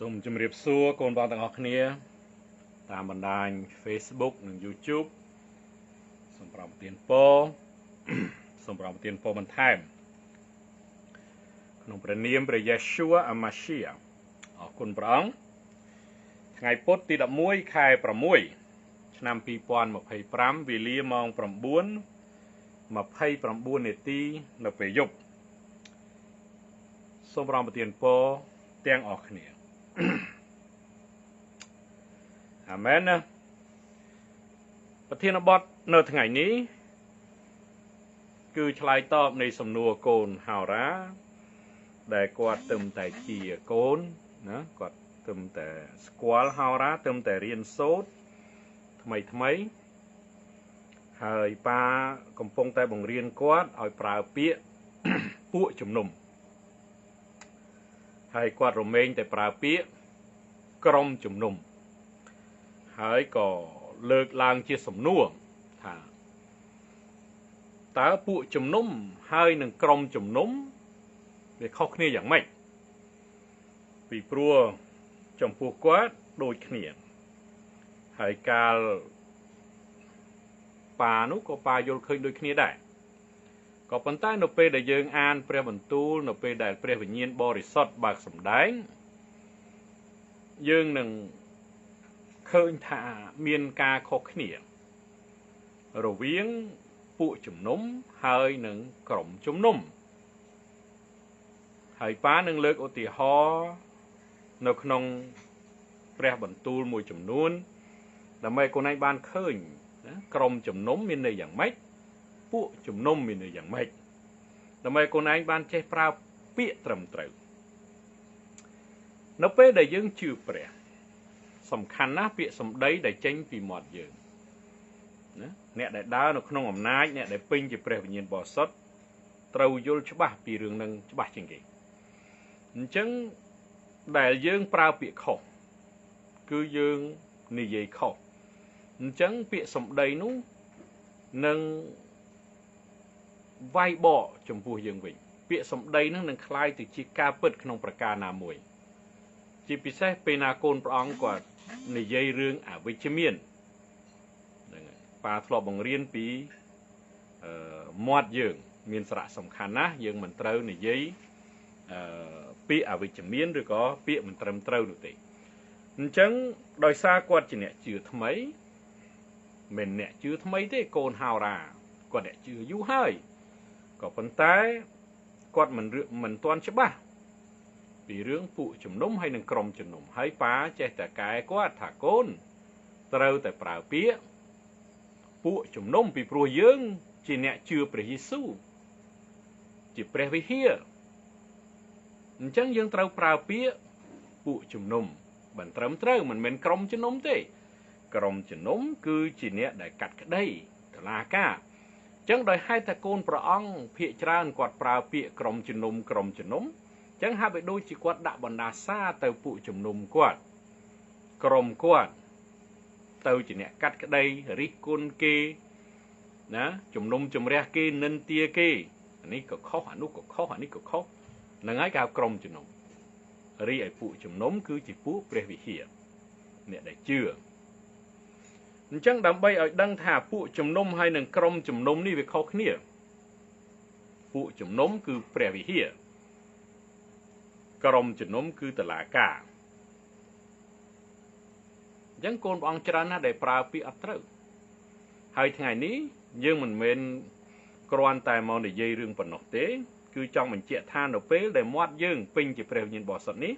សូមជម្រាបសួរកូនបងទាំងអស់គ្នាតាមបណ្ដាញ Facebook និង YouTube សូមប្រោមទានពរសូមប្រោមទានពរបន្ថែមក្នុងព្រះនាមព្រះយេស៊ូវអាម៉ាស៊ីយ៉ាអរគុណព្រះអង្គថ្ងៃពុធទី11ខែ6ឆ្នាំ2025វេលាម៉ោង9:29នាទីនៅពេលយប់សូមប្រោមទានពរទាំងអស់គ្នាអាមែនណាប្រធានបទនៅថ្ងៃនេះគឺឆ្លើយតបនៃសំណួរកូនហោរាដែលគាត់ទឹមតែជាកូនណាគាត់ទឹមតែស្គាល់ហោរាទឹមតែរៀនសូត្រថ្មីថ្មីហើយប៉ាកំពុងតែបង្រៀនគាត់ឲ្យប្រើពាក្យពួកជំនុំហើយគាត់រមែងតែប្រើពាក្យក្រុមជំនុំហើយក៏លើកឡើងជាសំណួរថាតើពួកជំនុំហើយនឹងក្រុមជំនុំវាខុសគ្នាយ៉ាងម៉េចពីព្រោះចំពោះគាត់ដូចគ្នាហើយកាលប៉ានោះក៏ប៉ាយល់ឃើញដូចគ្នាដែរក៏ប៉ុន្តែនៅពេលដែលយើងអានព្រះបន្ទូលនៅពេលដែលព្រះវិញ្ញាណបរិសុទ្ធបើកសម្ដែងយើងនឹងឃើញថាមានការខុសគ្នារវាងពួកជំនុំហើយនឹងក្រុមជំនុំហើយប៉ានឹងលើកឧទាហរណ៍នៅក្នុងព្រះបន្ទូលមួយចំនួនដើម្បីកូនឯងបានឃើញណាក្រុមជំនុំមានន័យយ៉ាងម៉េចពួកជំនុំមានន័យយ៉ាងម៉េចដើម្បីកូនឯងបានចេះប្រើពាក្យត្រឹមត្រូវនៅពេលដែលយើងជឿព្រះសំខាន់ណាស់ពាក្យសម្ដីដែលចេញពីមាត់យើងណាអ្នកដែលដើរនៅក្នុងអំណាចអ្នកដែលពេញជាព្រះវិញ្ញាណបរិសុទ្ធត្រូវយល់ច្បាស់ពីរឿងនឹងច្បាស់ជាងគេអញ្ចឹងដែលយើងប្រើពាក្យខុសគឺយើងនិយាយខុសអញ្ចឹងពាក្យសម្ដីនោះនឹងវាយបកចំពោះយើងវិញពាក្យសម្ដីនឹងនឹងคล้ายទៅជាការពិតក្នុងប្រការណាមួយជាពិសេសពេលណាកូនព្រះអង្គគាត់និយាយរឿងអវិជ្ជមានហ្នឹងហើយប៉ាធ្លាប់បង្រៀនពីមាត់យើងមានសារៈសំខាន់ណាស់យើងមិនត្រូវនិយាយពាក្យអវិជ្ជមានឬក៏ពាក្យមិនត្រឹមត្រូវនោះទេអញ្ចឹងដោយសារគាត់ជាអ្នកជឿថ្មីមិនអ្នកជឿថ្មីទេកូនហោរាគាត់អ្នកជឿយូរហើយក៏ប៉ុន្តែគាត់មិនទាន់ច្បាស់ពីរឿងពួកជំនុំហើយនឹងក្រុមជំនុំហើយប៉ាចេះតែកែគាត់ថាកូនត្រូវតែប្រើពាក្យពួកជំនុំពីព្រោះយើងជាអ្នកជឿព្រះយេស៊ូវជាព្រះវិហារអញ្ចឹងយើងត្រូវប្រើពាក្យពួកជំនុំមិនត្រឹមត្រូវមិនមែនក្រុមជំនុំទេក្រុមជំនុំគឺជាអ្នកដែលកាត់ក្តីតឡាការអញ្ចឹងដោយហេតុតែកូនព្រះអង្គភាកច្រើនគាត់ប្រើពាក្យក្រុមជំនុំក្រុមជំនុំចឹងហាក់បីដូចជាគាត់ដាក់បណ្ដាសាទៅពួកជំនុំគាត់ក្រុមគាត់ទៅជាអ្នកកាត់ក្តីរិះគន់គេណាជំនុំជម្រះគេនិន្ទាគេអានេះក៏ខុសអានោះក៏ខុសអានេះក៏ខុសហ្នឹងហើយគេហៅក្រុមជំនុំរីឯពួកជំនុំគឺជាពួកព្រះវិហារអ្នកដែលជឿអញ្ចឹងដើម្បីឲ្យដឹងថាពួកជំនុំហើយនឹងក្រុមជំនុំនេះវាខុសគ្នាពួកជំនុំគឺព្រះវិហារក្រុមជំនុំគឺតឡាការអញ្ចឹងកូនព្រះអង្គច្រើនណាស់ដែលប្រើពាក្យអត់ត្រូវហើយថ្ងៃនេះយើងមិនមែនគ្រាន់តែមកនិយាយរឿងប៉ុណ្ណោះទេគឺចង់បញ្ជាក់ថានៅពេលដែលមាត់យើងពេញជាព្រះវិញ្ញាណបរិសុទ្ធនេះ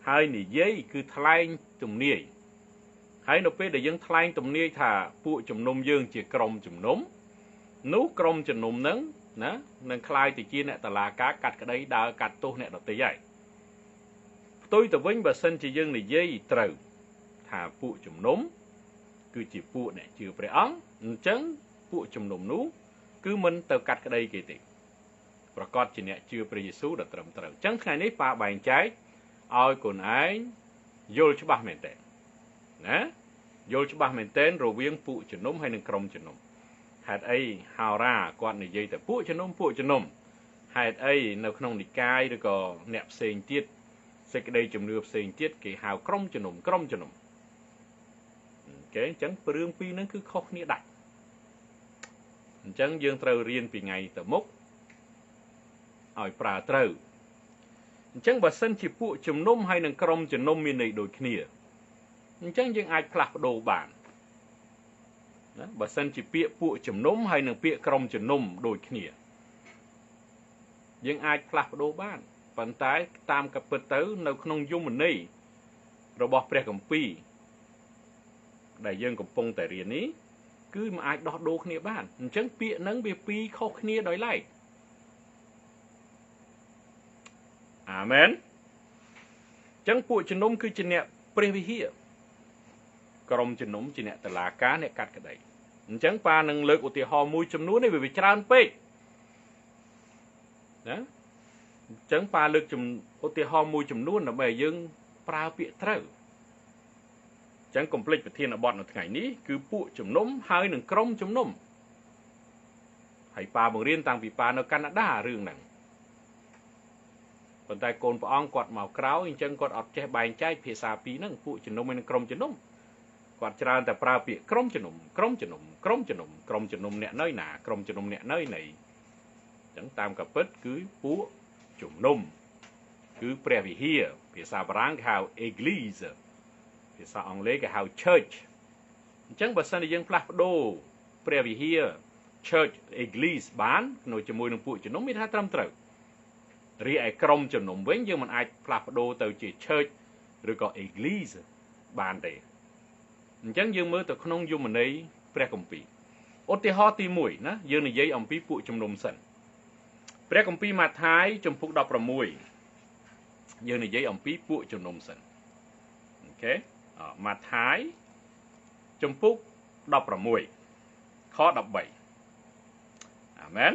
ហើយនិយាយគឺថ្លែងទំនាយហើយនៅពេលដែលយើងថ្លែងទំនាយថាពួកជំនុំយើងជាក្រុមជំនុំនោះក្រុមជំនុំនឹងណានឹងคล้ายទៅជាអ្នកតឡាការកាត់ក្តីដើរកាត់ទោសអ្នកដទៃហើយផ្ទុយទៅវិញបើសិនជាយើងនិយាយត្រូវថាពួកជំនុំគឺជាពួកអ្នកជឿព្រះអង្គអញ្ចឹងពួកជំនុំនោះគឺមិនទៅកាត់ក្តីគេទេប្រកាសជាអ្នកជឿព្រះយេស៊ូវដ៏ត្រឹមត្រូវអញ្ចឹងថ្ងៃនេះប៉ាបែងចែកឲ្យកូនឯងយល់ច្បាស់មែនទែនណាយល់ច្បាស់មែនទែនរវាងពួកជំនុំហើយនិងក្រុមជំនុំហេតុអីហោរាគាត់និយាយតែពួកជំនុំពួកជំនុំហេតុអីនៅក្នុងនិកាយឬក៏អ្នកផ្សេងទៀត សេចក្តីជំនឿផ្សេងទៀតគេហៅក្រុមជំនុំក្រុមជំនុំគេអញ្ចឹងរឿងពីរហ្នឹងគឺខុសគ្នាដាច់អញ្ចឹងយើងត្រូវរៀនពីថ្ងៃទៅមុខឲ្យប្រើត្រូវអញ្ចឹងបើសិនជាពួកជំនុំហើយនឹងក្រុមជំនុំមានន័យដូចគ្នាអញ្ចឹងយើងអាចផ្លាស់ប្ដូរបានណាបើសិនជាពាក្យពួកជំនុំហើយនឹងពាក្យក្រុមជំនុំដូចគ្នាយើងអាចផ្លាស់ប្ដូរបានប៉ុន្តែតាមកពិតទៅនៅក្នុងយមន័យរបស់ព្រះគម្ពីរដែលយើងកំពុងតែរៀននេះគឺមិនអាចដោះដូរគ្នាបានអញ្ចឹងពាក្យហ្នឹងវាពីរខុសគ្នាដោយឡែកអាមែនអញ្ចឹងពួកជំនុំគឺជាអ្នកព្រះវិហារក្រុមជំនុំជាអ្នកតឡាការអ្នកកាត់ក្តីអញ្ចឹងប៉ានឹងលើកឧទាហរណ៍មួយចំនួននេះវាច្រើនពេកណាអញ្ចឹងប៉ាលើកឧទាហរណ៍មួយចំនួនដើម្បីឲ្យយើងប្រើពាក្យត្រូវអញ្ចឹងកុំភ្លេចប្រធានបទនៅថ្ងៃនេះគឺពួកជំនុំហើយនឹងក្រុមជំនុំហើយប៉ាបង្រៀនតាំងពីប៉ានៅកាណាដារឿងហ្នឹងប៉ុន្តែកូនព្រះអង្គគាត់មកក្រោយអញ្ចឹងគាត់អត់ចេះបែងចែកភាសាពីរហ្នឹងពួកជំនុំហើយនឹងក្រុមជំនុំគាត់ច្រើនតែប្រើពាក្យក្រុមជំនុំក្រុមជំនុំក្រុមជំនុំក្រុមជំនុំអ្នកនៅណាក្រុមជំនុំអ្នកនៅណីអញ្ចឹងតាមកពិតគឺពួកជំនុំគឺព្រះវិហារភាសាបារាំងគេហៅ Église ភាសាអង់គ្លេសគេហៅ Church អញ្ចឹងបើសិនជាយើងផ្លាស់ប្ដូរព្រះវិហារ Church Église បាននៅជាមួយនឹងពួកជំនុំមានថាត្រឹមត្រូវរីឯក្រុមជំនុំវិញយើងមិនអាចផ្លាស់ប្ដូរទៅជា Church ឬក៏ Église បានទេអញ្ចឹងយើងមើលទៅក្នុងយមន័យព្រះគម្ពីរឧទាហរណ៍ទី1ណាយើងនិយាយអំពីពួកជំនុំសិនព្រះគម្ពីរម៉ាថាយជំពូក16យើងនិយាយអំពីពួកជំនុំសិនអូខេម៉ាថាយជំពូក16ខ13អាមែន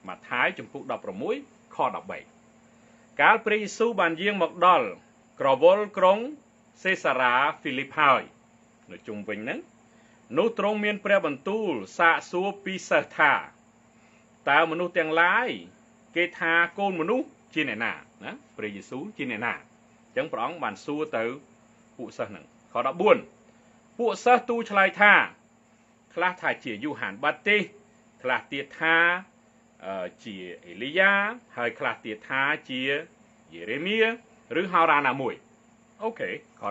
ម៉ាថាយជំពូក16ខ13កាលព្រះយេស៊ូវបានយាងមកដល់ក្រវិលក្រុងសេសារ៉ាហ្វីលីបហើយនៅជុំវិញហ្នឹងនោះទ្រង់មានព្រះបន្ទូលសាកសួរពីសិស្សថាតើមនុស្សទាំងឡាយគេថាកូនមនុស្សជាអ្នកណាណាព្រះយេស៊ូវជាអ្នកណាអញ្ចឹងព្រះអង្គបានសួរទៅពួកសិស្សហ្នឹងខ14ពួកសិស្សទូលឆ្លើយថាខ្លះថាជាយូហានបាទីសខ្លះទៀតថាជាអេលីយ៉ាហើយខ្លះទៀតថាជាយេរេមៀឬហោរាណាមួយអូខេខ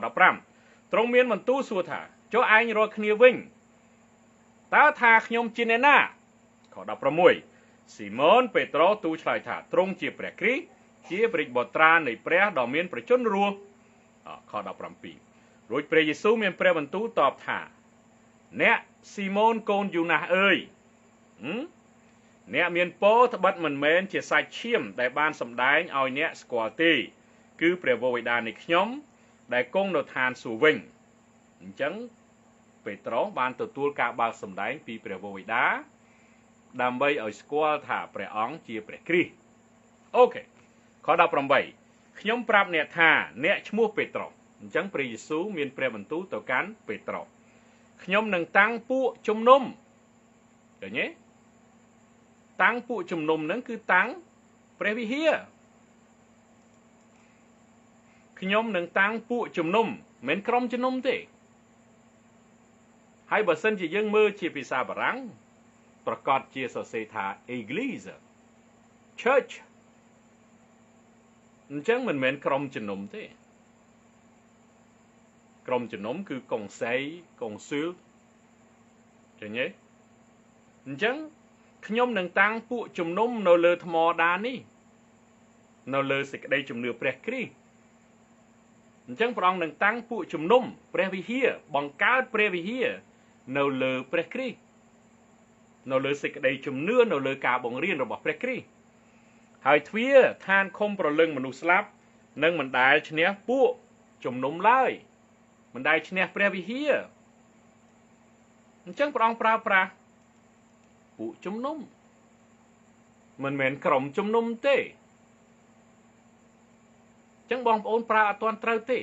15ទ្រង់មានបន្ទូលសួរថាចុះឯងរាល់គ្នាវិញតើថាខ្ញុំជាអ្នកណាខ16ស៊ីម៉ូនពេត្រុសទូលឆ្លើយថាទ្រង់ជាព្រះគ្រីស្ទជាព្រះបុត្រានៃព្រះដ៏មានព្រះជន្មរស់ខ17រួចព្រះយេស៊ូវមានព្រះបន្ទូលតបថាអ្នកស៊ីម៉ូនកូនយូណាសអើយអ្នកមានពរត្បិតមិនមែនជាសាច់ឈាមដែលបានសម្ដែងឲ្យអ្នកស្គាល់ទេគឺព្រះវរបិតានៃខ្ញុំដែលគង់នៅឋានសួគ៌វិញអញ្ចឹងពេត្រុសបានទទួលការបើកសម្ដែងពីព្រះវរបិតាដើម្បីឲ្យស្គាល់ថាព្រះអង្គជាព្រះគ្រីស្ទអូខេខ18ខ្ញុំប្រាប់អ្នកថាអ្នកឈ្មោះពេត្រុសអញ្ចឹងព្រះយេស៊ូវមានព្រះបន្ទូលទៅកាន់ពេត្រុសខ្ញុំនឹងតាំងពួកជំនុំឃើញទេតាំងពួកជំនុំហ្នឹងគឺតាំងព្រះវិហារខ្ញុំនឹងតាំងពួកជំនុំមិនក្រុមជំនុំទេហើយបើសិនជាយើងមើលជាភាសាបារាំងប្រកាសជាសរសេរថា Église Church អញ្ចឹងមិនមែនក្រុមជំនុំទេក្រុមជំនុំគឺកុងសៃកុងស៊ុលឃើញទេអញ្ចឹងខ្ញុំនឹងតាំងពួកជំនុំនៅលើថ្មដានេះនៅលើសេចក្តីជំនឿព្រះគ្រីស្ទអញ្ចឹងព្រះអង្គនឹងតាំងពួកជំនុំព្រះវិហារបង្កើតព្រះវិហារនៅលើព្រះគ្រីស្ទនៅលើសេចក្តីជំនឿនៅលើការបង្រៀនរបស់ព្រះគ្រីស្ទហើយទ្វារឋានឃុំប្រលឹងមនុស្សស្លាប់នឹងមិនដែលឈ្នះពួកជំនុំឡើយមិនដែលឈ្នះព្រះវិហារអញ្ចឹងព្រះអង្គប្រើប្រាស់ពួកជំនុំមិនមែនក្រុមជំនុំទេអញ្ចឹងបងប្អូនប្រើអត់ទាន់ត្រូវទេ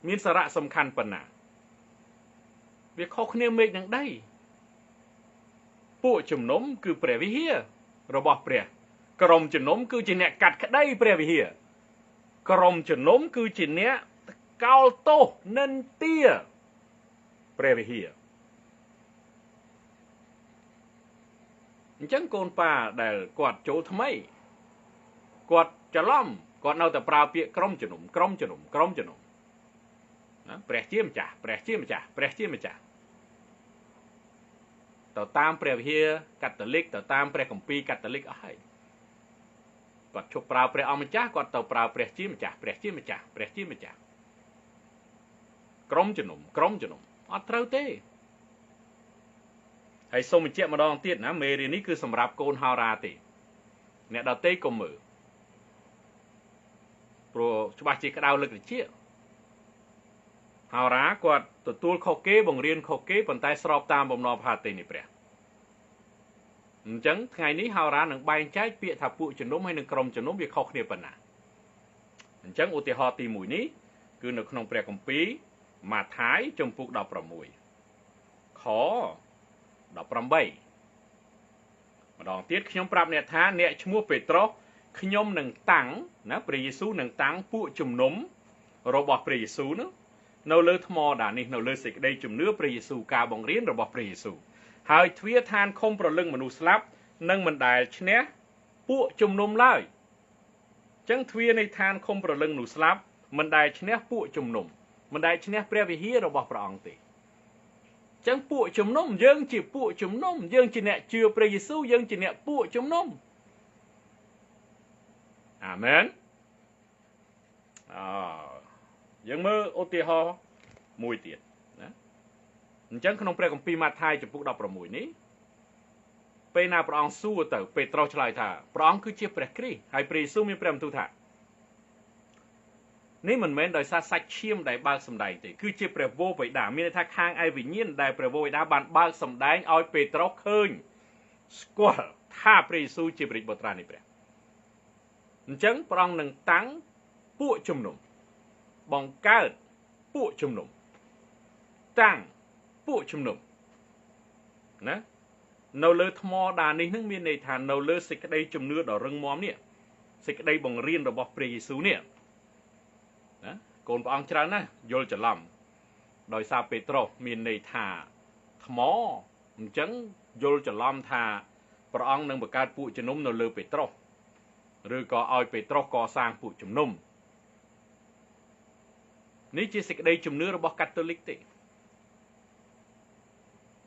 មានសារៈសំខាន់ប៉ុណ្ណាវាខុសគ្នាមេឃនឹងដីពួកជំនុំគឺព្រះវិហាររបស់ព្រះក្រុមជំនុំគឺជាអ្នកកាត់ក្តីព្រះវិហារ ក្រុមជំនុំគឺជាអ្នកកោលទោសនិន្ទាព្រះវិហារអញ្ចឹងកូនប៉ាដែលគាត់ចូលថ្មីគាត់ច្រឡំគាត់នៅតែប្រើពាក្យក្រុមជំនុំក្រុមជំនុំក្រុមជំនុំណាព្រះជាម្ចាស់ព្រះជាម្ចាស់ព្រះជាម្ចាស់ទៅតាមព្រះវិហារកាតូលិកទៅតាមព្រះគម្ពីរកាតូលិកអស់ហើយគាត់ឈប់ប្រើព្រះអង្គម្ចាស់គាត់ទៅប្រើព្រះជាម្ចាស់ព្រះជាម្ចាស់ព្រះជាម្ចាស់ក្រុមជំនុំក្រុមជំនុំអត់ត្រូវទេហើយសូមបញ្ជាក់ម្ដងទៀតណាមេរៀននេះគឺសម្រាប់កូនហោរាទេអ្នកដទៃកុំមើលព្រោះច្បាស់ជាក្តៅលឹកត្រចៀកហោរាគាត់ទទួលខុសគេបង្រៀនខុសគេប៉ុន្តែស្របតាមបំណងផាតិនៃព្រះអញ្ចឹងថ្ងៃនេះហោរានឹងបែងចែកពាក្យថាពួកជំនុំហើយនិងក្រុមជំនុំវាខុសគ្នាប៉ុណ្ណាអញ្ចឹងឧទាហរណ៍ទី1នេះគឺនៅក្នុងព្រះគម្ពីរម៉ាថាយជំពូក16ខ18ម្ដងទៀតខ្ញុំប្រាប់អ្នកថាអ្នកឈ្មោះពេត្រុសខ្ញុំនឹងតាំងណាព្រះយេស៊ូវនឹងតាំងពួកជំនុំរបស់ព្រះយេស៊ូវនោះនៅលើថ្មដានេះនៅលើសេចក្តីជំនឿព្រះយេស៊ូវការបង្រៀនរបស់ព្រះយេស៊ូវហើយទ្វារឋានឃុំប្រលឹងមនុស្សស្លាប់នឹងមិនដែលឈ្នះពួកជំនុំឡើយអញ្ចឹងទ្វារនៃឋានឃុំប្រលឹងមនុស្សស្លាប់មិនដែលឈ្នះពួកជំនុំមិនដែលឈ្នះព្រះវិហាររបស់ព្រះអង្គទេចឹងពួកជំនុំយើងជាពួកជំនុំយើងជាអ្នកជឿព្រះយេស៊ូវយើងជាអ្នកពួកជំនុំអាមែនអយើងមើលឧទាហរណ៍មួយទៀតណាអញ្ចឹងក្នុងព្រះគម្ពីរម៉ាថាយចំពុក16នេះពេលណាព្រះអង្គសួរទៅពេត្រុសឆ្លើយថាព្រះអង្គគឺជាព្រះគ្រីស្ទហើយព្រះយេស៊ូវមានព្រះបន្ទូលថានេះមិនមែនដោយសារសាច់ឈាមដែលបើកសម្ដែងទេគឺជាព្រះវរបិតាមានន័យថាខាងឯវិញ្ញាណដែលព្រះវរបិតាបានបើកសម្ដែងឲ្យពេត្រុសឃើញស្គាល់ថាព្រះយេស៊ូវជាព្រះបុត្រានៃព្រះអញ្ចឹងព្រះអង្គនឹងតាំងពួកជំនុំបង្កើតពួកជំនុំតាំងពួកជំនុំណានៅលើថ្មដានេះនឹងមានន័យថានៅលើសេចក្តីជំនឿដ៏រឹងមាំនេះសេចក្តីបង្រៀនរបស់ព្រះយេស៊ូវនេះណាកូនព្រះអង្គច្រើនណាស់យល់ច្រឡំដោយសារពេត្រុសមានន័យថាថ្មអញ្ចឹងយល់ច្រឡំថាព្រះអង្គនឹងបង្កើតពួកជំនុំនៅលើពេត្រុសឬក៏ឲ្យពេត្រុសកសាងពួកជំនុំនេះជាសេចក្តីជំនឿរបស់កាតូលិកទេ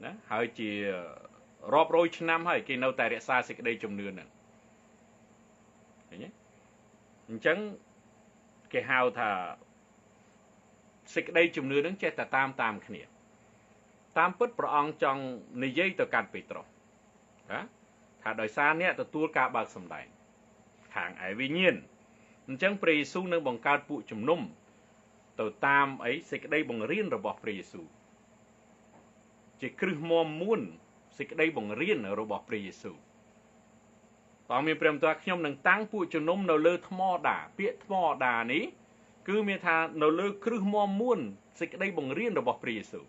ណាហើយជារាប់រយឆ្នាំហើយគេនៅតែរក្សាសេចក្តីជំនឿហ្នឹងឃើញទេអញ្ចឹងគេហៅថាសេចក្តីជំនឿនឹងចេះតែតាមគ្នាតាមពិតព្រះអង្គចង់និយាយទៅកាន់ពេត្រុសណាថាដោយសារអ្នកទទួលការបើកសម្ដែងខាងឯវិញ្ញាណអញ្ចឹងព្រះយេស៊ូវនឹងបង្កើតពួកជំនុំទៅតាមអីសេចក្តីបង្រៀនរបស់ព្រះយេស៊ូវជាគ្រឹះមាំមួនសេចក្តីបង្រៀនរបស់ព្រះយេស៊ូវព្រះអង្គមានព្រះបន្ទូលខ្ញុំនឹងតាំងពួកជំនុំនៅលើថ្មដាពាក្យថ្មដានេះគឺមានថានៅលើគ្រឹះមាំមួនសេចក្តីបង្រៀនរបស់ព្រះយេស៊ូវ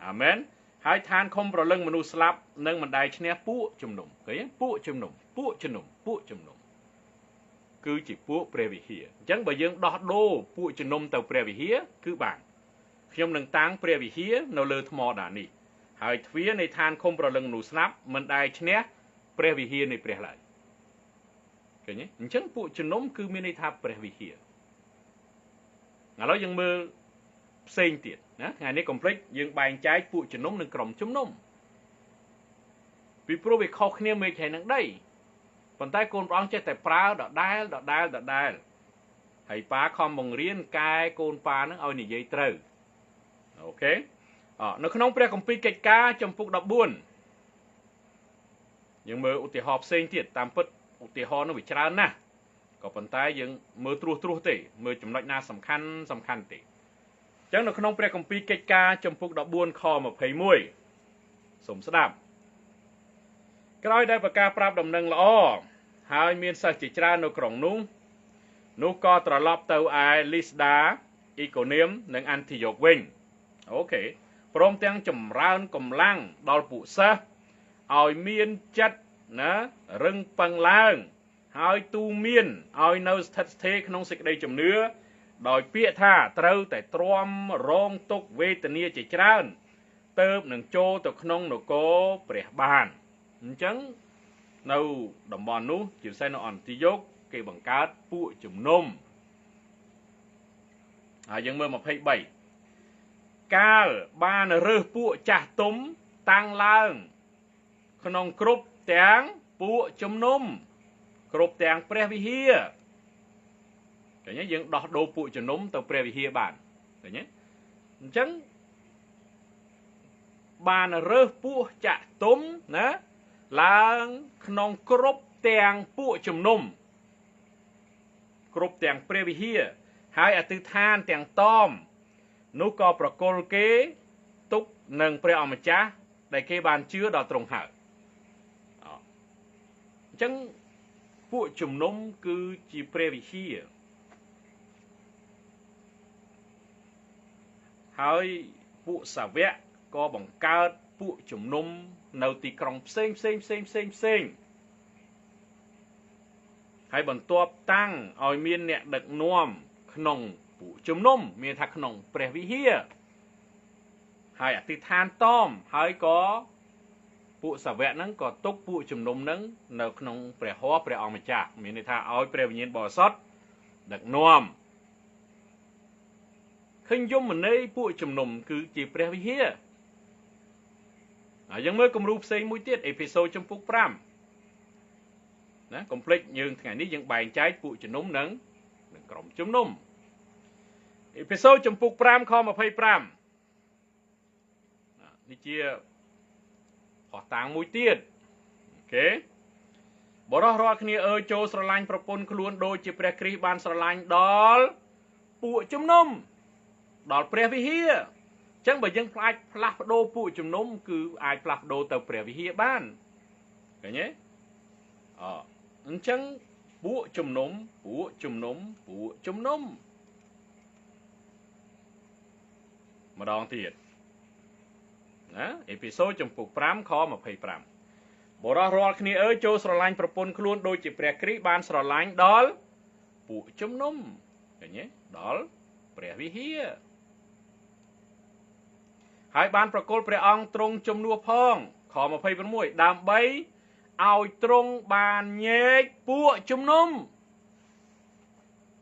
អាមែនហើយឋានឃុំប្រលឹងមនុស្សស្លាប់នឹងមិនដែលឈ្នះពួកជំនុំឃើញទេពួកជំនុំពួកជំនុំពួកជំនុំគឺជាពួកព្រះវិហារអញ្ចឹងបើយើងដោះដូរពួកជំនុំទៅព្រះវិហារគឺបានខ្ញុំនឹងតាំងព្រះវិហារនៅលើថ្មដានេះហើយទ្វារនៃឋានឃុំប្រលឹងមនុស្សស្លាប់មិនដែលឈ្នះព្រះវិហារនៃព្រះឡើយឃើញទេអញ្ចឹងពួកជំនុំគឺមានន័យថាព្រះវិហារឥឡូវយើងមើលផ្សេងទៀតណាថ្ងៃនេះកុំភ្លេចយើងបែងចែកពួកជំនុំនិងក្រុមជំនុំពីព្រោះវាខុសគ្នាមេឃហើយនឹងដីប៉ុន្តែកូនព្រះអង្គចេះតែប្រើដដែលដដែលដដែលហើយប៉ាខំបង្រៀនកែកូនប៉ានឹងឲ្យនិយាយត្រូវអូខេនៅក្នុងព្រះគម្ពីរកិច្ចការចំពុក14យើងមើលឧទាហរណ៍ផ្សេងទៀតតាមពិតឧទាហរណ៍នោះវាច្រើនណាស់ក៏ប៉ុន្តែយើងមើលត្រួសត្រាសទេមើលចំណុចណាសំខាន់សំខាន់ទេអញ្ចឹងនៅក្នុងព្រះគម្ពីរកិច្ចការចំពុក14ខ21សូមស្ដាប់ក្រោយដែលប្រកាសប្រាប់ដំណឹងល្អហើយមានសិស្សជាច្រើននៅក្រុងនោះនោះក៏ត្រឡប់ទៅឯលីស្ដាអ៊ីកូនៀមនិងអាន់ទីយ៉ូកវិញអូខេព្រមទាំងចម្រើនកម្លាំងដល់ពួកសិស្សឲ្យមានចិត្តណារឹងប៉ឹងឡើង ហើយទូមានឲ្យនៅស្ថិតស្ថេរក្នុងសេចក្តីជំនឿដោយពាក្យថាត្រូវតែទ្រាំរងទុក្ខវេទនាជាច្រើនទៅនឹងចូលទៅក្នុងនគរព្រះបានអញ្ចឹងនៅតំបន់នោះជាពិសេសនៅអន្តយោគគេបង្កើតពួកជំនុំហើយយើងមើល23កាលបានរើសពួកចាស់ទុំតាំងឡើងក្នុងគ្រប់ទាំងពួកជំនុំគ្រប់ទាំងព្រះវិហារឃើញទេយើងដោះដូរពួកជំនុំទៅព្រះវិហារបានឃើញទេអញ្ចឹងបានរើសពួកចាស់ទុំណាឡើងក្នុងគ្រប់ទាំងពួកជំនុំគ្រប់ទាំងព្រះវិហារហើយអធិដ្ឋានទាំងតមនោះក៏ប្រគល់គេទុកនឹងព្រះអម្ចាស់ដែលគេបានជឿដល់ទ្រង់ហើយអញ្ចឹងពួកជំនុំគឺជាព្រះវិហារហើយពួកសាវកក៏បង្កើតពួកជំនុំនៅទីក្រុងផ្សេងផ្សេងផ្សេងផ្សេងផ្សេងហើយបន្ទាប់តាំងឲ្យមានអ្នកដឹកនាំក្នុងពួកជំនុំមានថាក្នុងព្រះវិហារហើយអធិដ្ឋានតមហើយក៏ពួកសាវកហ្នឹងក៏ទុកពួកជំនុំហ្នឹងនៅក្នុងព្រះហស្ថព្រះអង្គម្ចាស់មានន័យថាឲ្យព្រះវិញ្ញាណបរិសុទ្ធដឹកនាំឃើញយមន័យពួកជំនុំគឺជាព្រះវិហារហើយយើងមើលគំរូផ្សេងមួយទៀតអេភេសូចំពុក5ណាកុំភ្លេចយើងថ្ងៃនេះយើងបែងចែកពួកជំនុំនិងក្រុមជំនុំអេភេសូចំពុក5ខ25នេះជាភស្តុតាងមួយទៀតអូខេបរិះរាល់គ្នាអើយចូលស្រឡាញ់ប្រពន្ធខ្លួនដូចជាព្រះគ្រីស្ទបានស្រឡាញ់ដល់ពួកជំនុំដល់ព្រះវិហារអញ្ចឹងបើយើងផ្លាច់ផ្លាស់ប្ដូរពួកជំនុំគឺអាចផ្លាស់ប្ដូរទៅព្រះវិហារបានឃើញទេអញ្ចឹងពួកជំនុំពួកជំនុំពួកជំនុំម្ដងទៀតណាអេភេសូចំពុក5ខ25បរិះរាល់គ្នាអើយចូលស្រឡាញ់ប្រពន្ធខ្លួនដូចជាព្រះគ្រីស្ទបានស្រឡាញ់ដល់ពួកជំនុំឃើញទេដល់ព្រះវិហារហើយបានប្រគល់ព្រះអង្គទ្រង់ជំនួសផងខ26ដើម្បីឲ្យទ្រង់បានញែកពួកជំនុំ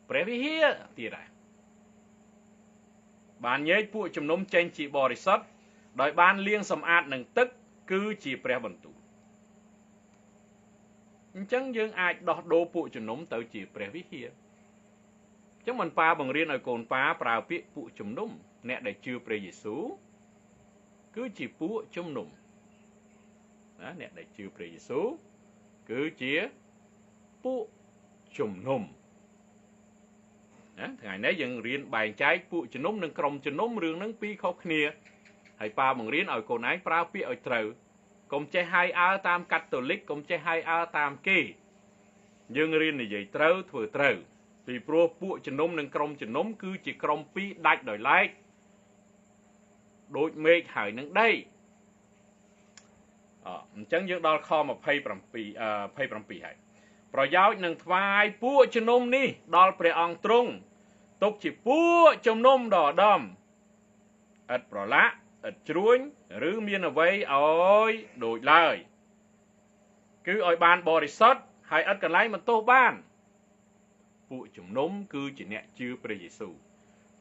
ព្រះវិហារទៀតដែរបានញែកពួកជំនុំចេញជាបរិសុទ្ធដោយបានលាងសម្អាតនឹងទឹកគឺជាព្រះបន្ទូលអញ្ចឹងយើងអាចដោះដូរពួកជំនុំទៅជាព្រះវិហារអញ្ចឹងមិនប៉ាបង្រៀនឲ្យកូនប៉ាប្រើពាក្យពួកជំនុំអ្នកដែលជឿព្រះយេស៊ូវគឺជាពួកជំនុំណាអ្នកដែលជឿព្រះយេស៊ូវគឺជាពួកជំនុំណាថ្ងៃនេះយើងរៀនបែងចែកពួកជំនុំនិងក្រុមជំនុំរឿងហ្នឹងពីរខុសគ្នាហើយប៉ាបង្រៀនឲ្យកូនឯងប្រើពាក្យឲ្យត្រូវកុំចេះហាយអើតាមកាតូលិកកុំចេះហាយអើតាមគេយើងរៀននិយាយត្រូវធ្វើត្រូវពីព្រោះពួកជំនុំនិងក្រុមជំនុំគឺជាក្រុមពីរដាច់ដោយឡែកដូចមេឃហើយនឹងដីអញ្ចឹងយើងដល់ខ27 27ហើយប្រយោជន៍នឹងថ្វាយពួកជំនុំនេះដល់ព្រះអង្គទ្រង់ទុកជាពួកជំនុំដ៏ឧត្តមឥតប្រឡាក់ឥតជ្រួញឬមានអ្វីឲ្យដូចឡើយគឺឲ្យបានបរិសុទ្ធហើយឥតកន្លែងបន្ទោសបានពួកជំនុំគឺជាអ្នកជឿព្រះយេស៊ូវ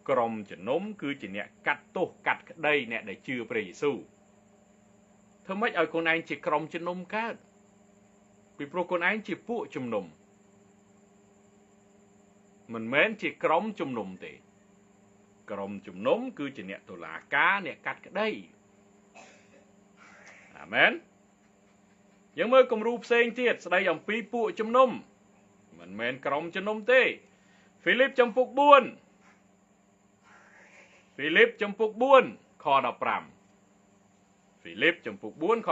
ក្រុមជំនុំគឺជាអ្នកកាត់ទោសកាត់ក្តីអ្នកដែលជឿព្រះយេស៊ូវធ្វើម៉េចឲ្យកូនឯងជាក្រុមជំនុំកើតពីព្រោះកូនឯងជាពួកជំនុំមិនមែនជាក្រុមជំនុំទេក្រុមជំនុំគឺជាអ្នកតុលាការអ្នកកាត់ក្តីអាមែនយើងមើលគំរូផ្សេងទៀតស្ដីអំពីពួកជំនុំមិនមែនក្រុមជំនុំទេហ្វីលីបចំពុក4ហ្វីលីបចំពុក4ខ15ហ្វីលីបចំពុក4ខ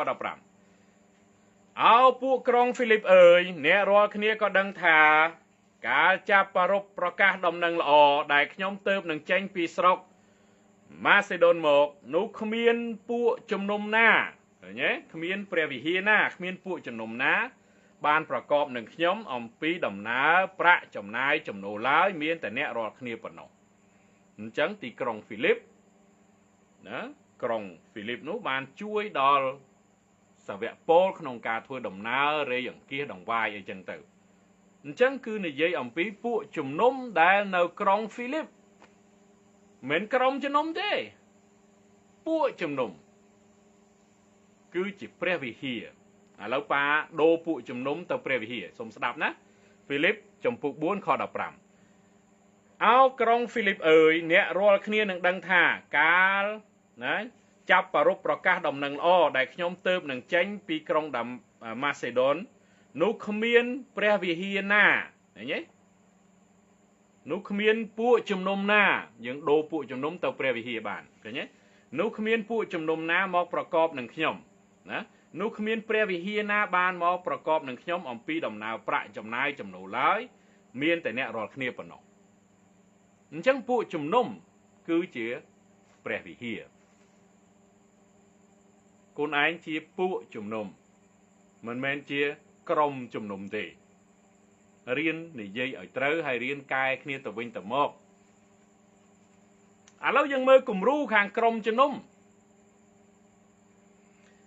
15អោពួកក្រុងហ្វីលីបអើយអ្នករាល់គ្នាក៏ដឹងថាកាលចាប់ប្រារព្ធប្រកាសដំណឹងល្អដែលខ្ញុំទៅនឹងចេញពីស្រុកម៉ាសេដូនមកនោះគ្មានពួកជំនុំណាឃើញទេគ្មានព្រះវិហារណាគ្មានពួកជំនុំណា បានប្រកបនឹងខ្ញុំអំពីដំណើរប្រាក់ចំណាយចំណូលឡើយមានតែអ្នករាល់គ្នាប៉ុណ្ណោះអញ្ចឹងទីក្រុងហ្វីលីបណាក្រុងហ្វីលីបនោះបានជួយដល់សាវកពលក្នុងការធ្វើដំណើររៃអង្គាសដង្វាយអីចឹងទៅអញ្ចឹងគឺនិយាយអំពីពួកជំនុំដែលនៅក្រុងហ្វីលីបមិនក្រុមជំនុំទេពួកជំនុំគឺជាព្រះវិហារឥឡូវប៉ាដូរពួកជំនុំទៅព្រះវិហារសូមស្ដាប់ណាហ្វីលីបចំពុក4ខ15អោក្រុងហ្វីលីបអើយអ្នករាល់គ្នានឹងដឹងថាកាលណាចាប់ប្រារព្ធប្រកាសដំណឹងល្អដែលខ្ញុំទៅនឹងចេញពីក្រុងម៉ាសេដូននោះគ្មានព្រះវិហារណាឃើញទេនោះគ្មានពួកជំនុំណាយើងដូរពួកជំនុំទៅព្រះវិហារបានឃើញទេនោះគ្មានពួកជំនុំណាមកប្រកបនឹងខ្ញុំណានោះគ្មានព្រះវិហារណាបានមកប្រកបនឹងខ្ញុំអំពីដំណើរប្រាក់ចំណាយចំណូលឡើយមានតែអ្នករាល់គ្នាប៉ុណ្ណោះអញ្ចឹងពួកជំនុំគឺជាព្រះវិហារកូនឯងជាពួកជំនុំមិនមែនជាក្រុមជំនុំទេរៀននិយាយឲ្យត្រូវហើយរៀនកែគ្នាទៅវិញទៅមកឥឡូវយើងមើលគំរូខាងក្រុមជំនុំ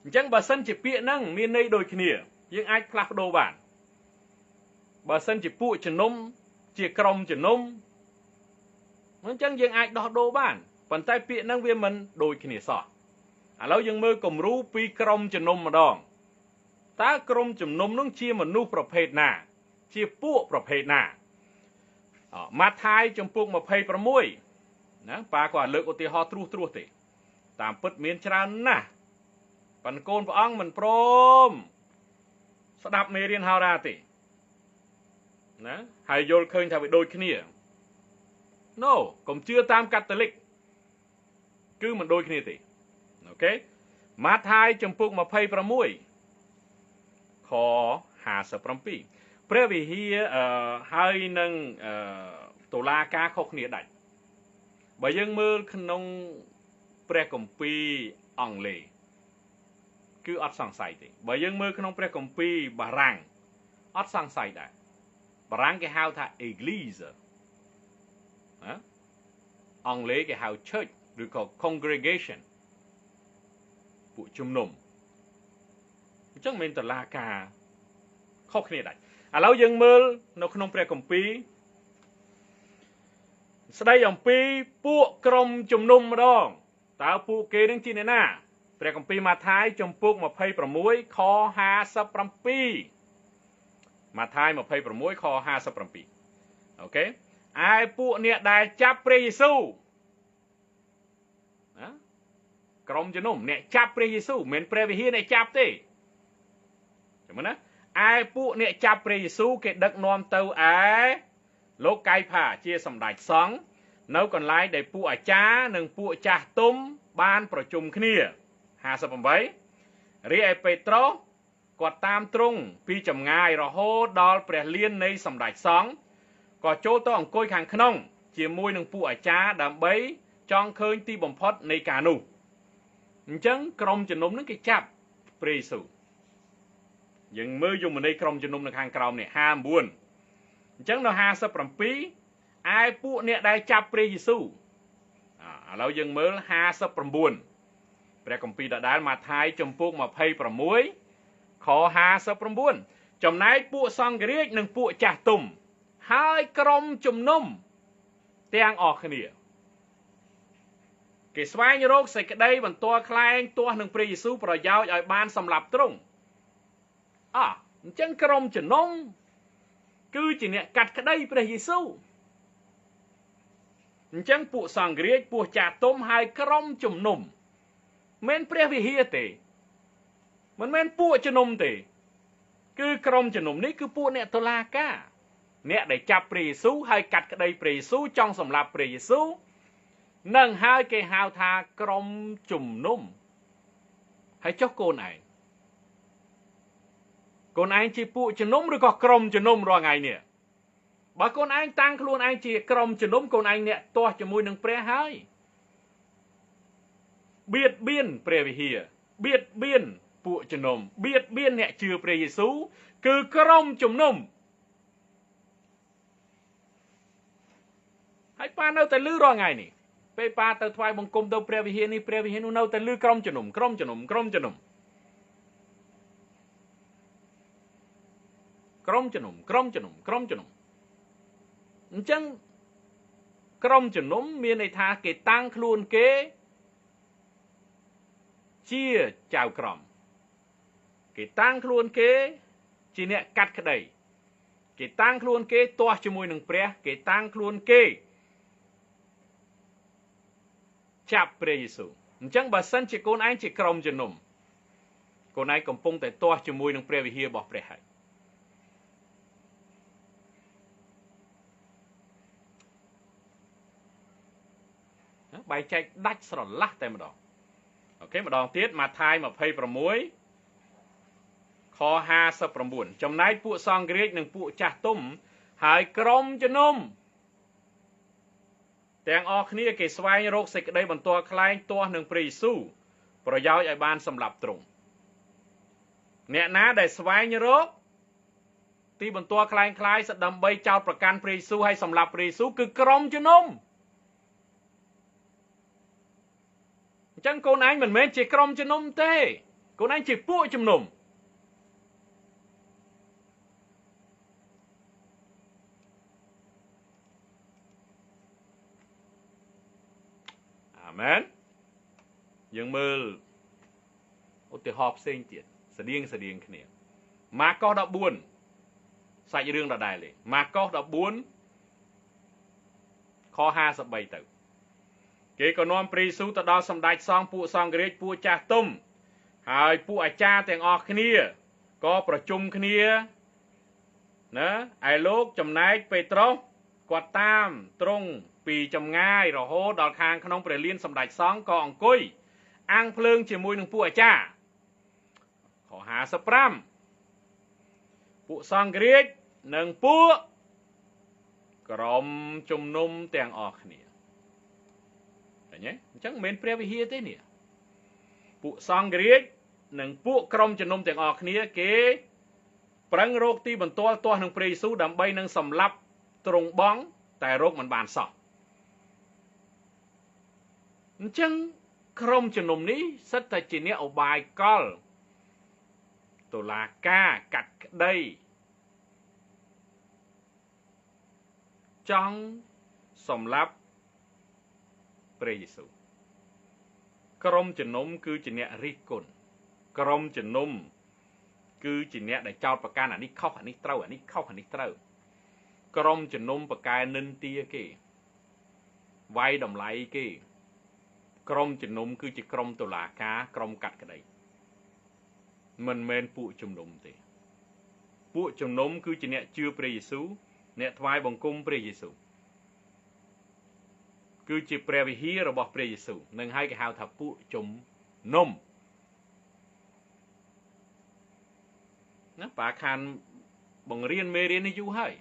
អញ្ចឹងបើសិនជាពាក្យហ្នឹងមានន័យដូចគ្នាយើងអាចផ្លាស់ប្ដូរបានបើសិនជាពួកជំនុំជាក្រុមជំនុំអញ្ចឹងយើងអាចដោះដូរបានប៉ុន្តែពាក្យហ្នឹងវាមិនដូចគ្នាសោះឥឡូវយើងមើលគំរូពីក្រុមជំនុំម្ដងតើក្រុមជំនុំនោះជាមនុស្សប្រភេទណាជាពួកប្រភេទណាម៉ាថាយចំពុក26ណាប៉ាគាត់លើកឧទាហរណ៍ត្រួសត្រាសទេតាមពិតមានច្រើនណាស់ប៉ុន្តែកូនព្រះអង្គមិនព្រមស្ដាប់មេរៀនហោរាទេណាហើយយល់ឃើញថាវាដូចគ្នា No កុំជឿតាមកាតូលិកគឺមិនដូចគ្នាទេអូខេម៉ាថាយចំពុក26ខ57ព្រះវិហារហើយនឹងតុលាការខុសគ្នាដាច់បើយើងមើលក្នុងព្រះគម្ពីរអង់គ្លេសគឺអត់សង្ស័យទេបើយើងមើលក្នុងព្រះគម្ពីរបារាំងអត់សង្ស័យដែរបារាំងគេហៅថា Église ណាអង់គ្លេសគេហៅ Church ឬក៏ Congregation ពួកជំនុំអញ្ចឹងមិនតុលាការខុសគ្នាដាច់ឥឡូវយើងមើលនៅក្នុងព្រះគម្ពីរស្ដីអំពីពួកក្រុមជំនុំម្ដងតើពួកគេនឹងជាអ្នកណាព្រះគម្ពីរម៉ាថាយចំពុក26ខ57ម៉ាថាយ26ខ57អូខេឯពួកអ្នកដែលចាប់ព្រះយេស៊ូវណាក្រុមជំនុំអ្នកចាប់ព្រះយេស៊ូវមិនមែនព្រះវិហារអ្នកចាប់ទេចាំមើលណាឯពួកអ្នកចាប់ព្រះយេស៊ូវគេដឹកនាំទៅឯលោកកៃផាជាសម្ដេចសង្ឃនៅកន្លែងដែលពួកអាចារ្យនិងពួកចាស់ទុំបានប្រជុំគ្នា58រីឯពេត្រុសគាត់តាមទ្រង់ពីចម្ងាយរហូតដល់ព្រះលាននៃសម្ដេចសង្ឃក៏ចូលទៅអង្គុយខាងក្នុងជាមួយនឹងពួកអាចារ្យដើម្បីចង់ឃើញទីបំផុតនៃការនោះអញ្ចឹងក្រុមជំនុំនឹងគេចាប់ព្រះយេស៊ូវយើងមើលយមន័យក្រុមជំនុំនៅខាងក្រោមនេះ59អញ្ចឹងនៅ57ឯពួកអ្នកដែលចាប់ព្រះយេស៊ូវឥឡូវយើងមើល59ព្រះគម្ពីរដដែលម៉ាថាយចំពុក26ខ59ចំណែកពួកសង្ឃរាជនិងពួកចាស់ទុំហើយក្រុមជំនុំទាំងអស់គ្នាគេស្វែងរកសេចក្តីបន្ទាល់ខ្លែងទាស់នឹងព្រះយេស៊ូវប្រយោជន៍ឲ្យបានសម្លាប់ទ្រង់អញ្ចឹងក្រុមជំនុំគឺជាអ្នកកាត់ក្តីព្រះយេស៊ូវអញ្ចឹងពួកសង្ឃរាជពួកចាស់ទុំហើយក្រុមជំនុំមិនព្រះវិហារទេមិនមែនពួកជំនុំទេគឺក្រុមជំនុំនេះគឺពួកអ្នកតុលាការអ្នកដែលចាប់ព្រះយេស៊ូវហើយកាត់ក្តីព្រះយេស៊ូវចង់សម្លាប់ព្រះយេស៊ូវនឹងហើយគេហៅថាក្រុមជំនុំហើយចុះកូនឯងកូនឯងជាពួកជំនុំឬក៏ក្រុមជំនុំរាល់ថ្ងៃនេះបើកូនឯងតាំងខ្លួនឯងជាក្រុមជំនុំកូនឯងអ្នកទាស់ជាមួយនឹងព្រះហើយបៀតបៀនព្រះវិហារបៀតបៀនពួកជំនុំបៀតបៀនអ្នកជឿព្រះយេស៊ូវ គឺក្រុមជំនុំហើយប៉ានៅតែលឺរាល់ថ្ងៃនេះពេលប៉ាទៅថ្វាយបង្គំទៅព្រះវិហារនេះព្រះវិហារនោះនៅតែលឺក្រុមជំនុំក្រុមជំនុំក្រុមជំនុំក្រុមជំនុំក្រុមជំនុំក្រុមជំនុំអញ្ចឹងក្រុមជំនុំមានន័យថាគេតាំងខ្លួនគេជាចៅក្រមគេតាំងខ្លួនគេជាអ្នកកាត់ក្តីគេតាំងខ្លួនគេទាស់ជាមួយនឹងព្រះគេតាំងខ្លួនគេចាប់ព្រះយេស៊ូវអញ្ចឹងបើសិនជាកូនឯងជាក្រុមជំនុំកូនឯងកំពុងតែទាស់ជាមួយនឹងព្រះវិហាររបស់ព្រះហើយបែងចែកដាច់ស្រឡះតែម្ដងអូខេម្ដងទៀតម៉ាថាយ26ខ59ចំណែកពួកសង្ឃរាជនិងពួកចាស់ទុំហើយក្រុមជំនុំទាំងអស់គ្នាគេស្វែងរកសេចក្តីបន្ទាល់ខ្លែងទាស់នឹងព្រះយេស៊ូវប្រយោជន៍ឲ្យបានសម្លាប់ទ្រង់អ្នកណាដែលស្វែងរកទីបន្ទាល់ខ្លែងខ្លាយដើម្បីចោទប្រកាន់ព្រះយេស៊ូវឲ្យសម្លាប់ព្រះយេស៊ូវគឺក្រុមជំនុំអញ្ចឹងកូនឯងមិនមែនជាក្រុមជំនុំទេកូនឯងជាពួកជំនុំអាមែនយើងមើលឧទាហរណ៍ផ្សេងទៀតស្តៀងស្តៀងគ្នាម៉ាកុស14សាច់រឿងដដែលទេម៉ាកុស14ខ53ទៅគេក៏នាំព្រះយេស៊ូវទៅដល់សម្ដេចសង្ឃពួកសង្ឃរាជពួកចាស់ទុំហើយពួកអាចារ្យទាំងអស់គ្នាក៏ប្រជុំគ្នាណាឯលោកចំណែកពេត្រុសគាត់តាមទ្រង់ពីចម្ងាយរហូតដល់ខាងក្នុងព្រះលានសម្ដេចសង្ឃក៏អង្គុយអាំងភ្លើងជាមួយនឹងពួកអាចារ្យខ55ពួកសង្ឃរាជនិងពួកក្រុមជំនុំទាំងអស់គ្នាឃើញទេអញ្ចឹងមិនមែនព្រះវិហារទេនេះពួកសង្ឃរាជនិងពួកក្រុមជំនុំទាំងអស់គ្នាគេប្រឹងរកទីបន្ទាល់ទាស់នឹងព្រះយេស៊ូវដើម្បីនឹងសម្លាប់ទ្រង់បងតែរកមិនបានសោះអញ្ចឹងក្រុមជំនុំនេះសិតតែជាអ្នកឧបាយកលតុលាការកាត់ក្តីចង់សម្លាប់ព្រះយេស៊ូវក្រុមជំនុំគឺជាអ្នករិះគន់ក្រុមជំនុំគឺជាអ្នកដែលចោទប្រកាន់អានេះខុសអានេះត្រូវអានេះខុសអានេះត្រូវក្រុមជំនុំប្រកែនិន្ទាគេវាយតម្លៃគេក្រុមជំនុំគឺជាក្រុមតុលាការក្រុមកាត់ក្តីមិនមែនពួកជំនុំទេពួកជំនុំគឺជាអ្នកជឿព្រះយេស៊ូវអ្នកថ្វាយបង្គំព្រះយេស៊ូវគឺជាព្រះវិហាររបស់ព្រះយេស៊ូវនឹងហើយគេហៅថាពួកជំនុំណាប៉ាខានបង្រៀនមេរៀននេះយូរហើយ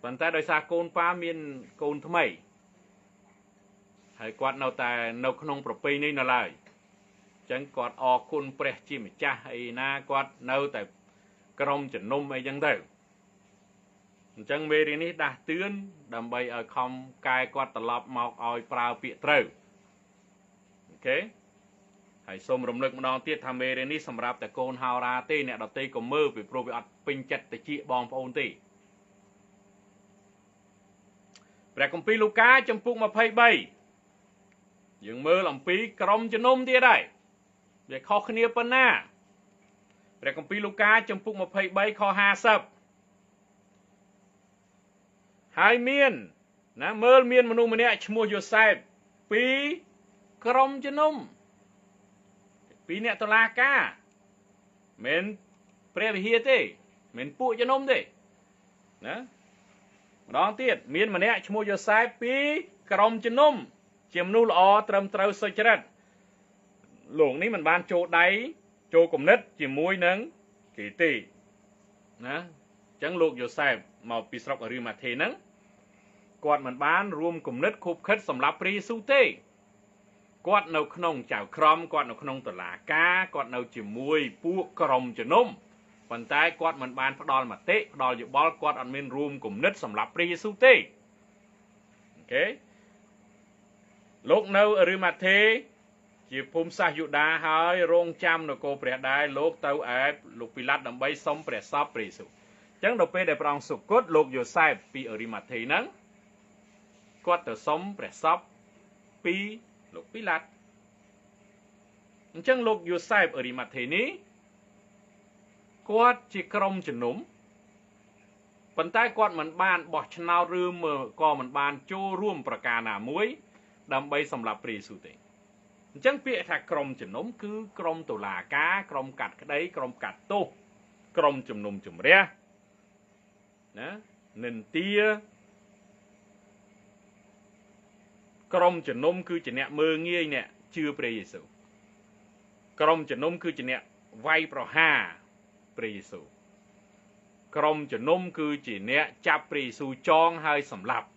ប៉ុន្តែដោយសារកូនប៉ាមានកូនថ្មីហើយគាត់នៅតែនៅក្នុងប្រពៃណីនៅឡើយអញ្ចឹងគាត់អរគុណព្រះជាម្ចាស់អីណាគាត់នៅតែក្រុមជំនុំអីចឹងទៅអញ្ចឹងមេរៀននេះដាស់តឿនដើម្បីឲ្យខំកែគាត់ត្រឡប់មកឲ្យប្រើពាក្យត្រូវអូខេហើយសូមរំលឹកម្ដងទៀតថាមេរៀននេះសម្រាប់តែកូនហោរាទេអ្នកដទៃក៏មើលពីព្រោះវាអត់ពេញចិត្តតិចបងប្អូនទេព្រះគម្ពីរលូកាចំពុក23យើងមើលអំពីក្រុមជំនុំទៀតហើយវាខុសគ្នាប៉ុណ្ណាព្រះគម្ពីរលូកាចំពុក23ខ50ហើយមានណាមើលមានមនុស្សម្នាក់ឈ្មោះយូសែបពីក្រុមជំនុំពីអ្នកតុលាការមិនព្រះវិហារទេមិនពួកជំនុំទេណាម្ដងទៀតមានម្នាក់ឈ្មោះយូសែបពីក្រុមជំនុំជាមនុស្សល្អត្រឹមត្រូវសុចរិតលោកនេះមិនបានចូលដៃចូលគំនិតជាមួយនឹងគេទេណាអញ្ចឹងលោកយូសែបមកពីស្រុកអរិម៉ាថេហ្នឹងគាត់មិនបានរួមគំនិតខូបខិតសម្រាប់ព្រះយេស៊ូវទេគាត់នៅក្នុងចៅក្រមគាត់នៅក្នុងតុលាការគាត់នៅជាមួយពួកក្រុមជំនុំ ប៉ុន្តែគាត់មិនបានផ្ដល់មតិផ្ដល់យោបល់គាត់អត់មានរួមគំនិតសម្រាប់ព្រះយេស៊ូវទេអូខេលោកនៅអរិម៉ាថេជាភូមិសាស្ត្រយូដាហើយរងចាំនគរព្រះដែរលោកទៅឯលោកពីឡាតដើម្បីសុំព្រះសពព្រះយេស៊ូវអញ្ចឹងដល់ពេលដែលព្រះអង្គសុគតលោកយូសែបពីអរិម៉ាថេហ្នឹងគាត់ទៅសុំព្រះសពពីលោកពីឡាតអញ្ចឹងលោកយូសែបអរិម៉ាថេនេះគាត់ជាក្រុមជំនុំប៉ុន្តែគាត់មិនបានបោះឆ្នោតឬក៏មិនបានចូលរួមប្រការណាមួយដើម្បីសម្លាប់ព្រះយេស៊ូវទេអញ្ចឹងពាក្យថាក្រុមជំនុំគឺក្រុមតុលាការក្រុមកាត់ក្តីក្រុមកាត់ទោសក្រុមជំនុំជម្រះណានិន្ទាក្រុមជំនុំគឺជាអ្នកមើលងាយអ្នកជឿព្រះយេស៊ូវក្រុមជំនុំគឺជាអ្នកវាយប្រហារព្រះយេស៊ូវក្រុមជំនុំគឺជាអ្នកចាប់ព្រះយេស៊ូវចងហើយសម្លាប់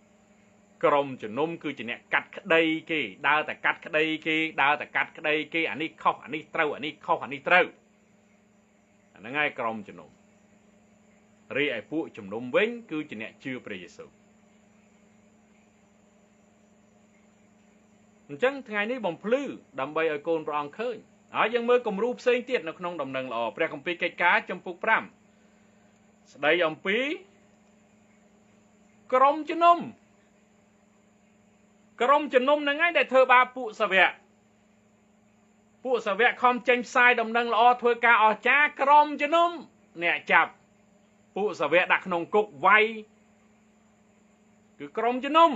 ក្រុមជំនុំគឺជាអ្នកកាត់ក្តីគេដើរតែកាត់ក្តីគេដើរតែកាត់ក្តីគេអានេះខុសអានេះត្រូវអានេះខុសអានេះត្រូវអាហ្នឹងហើយក្រុមជំនុំរីឯពួកជំនុំវិញគឺជាអ្នកជឿព្រះយេស៊ូវអញ្ចឹងថ្ងៃនេះបំភ្លឺដើម្បីឲ្យកូនព្រះអង្គឃើញហើយយើងមើលគំរូផ្សេងទៀតនៅក្នុងដំណឹងល្អព្រះគម្ពីរកិច្ចការចំពុក5ស្ដីអំពីក្រុមជំនុំក្រុមជំនុំហ្នឹងឯងដែលធ្វើបាបពួកសាវកពួកសាវកខំចេញផ្សាយដំណឹងល្អធ្វើការអស្ចារ្យក្រុមជំនុំអ្នកចាប់ពួកសាវកដាក់ក្នុងគុកវាយគឺក្រុមជំនុំ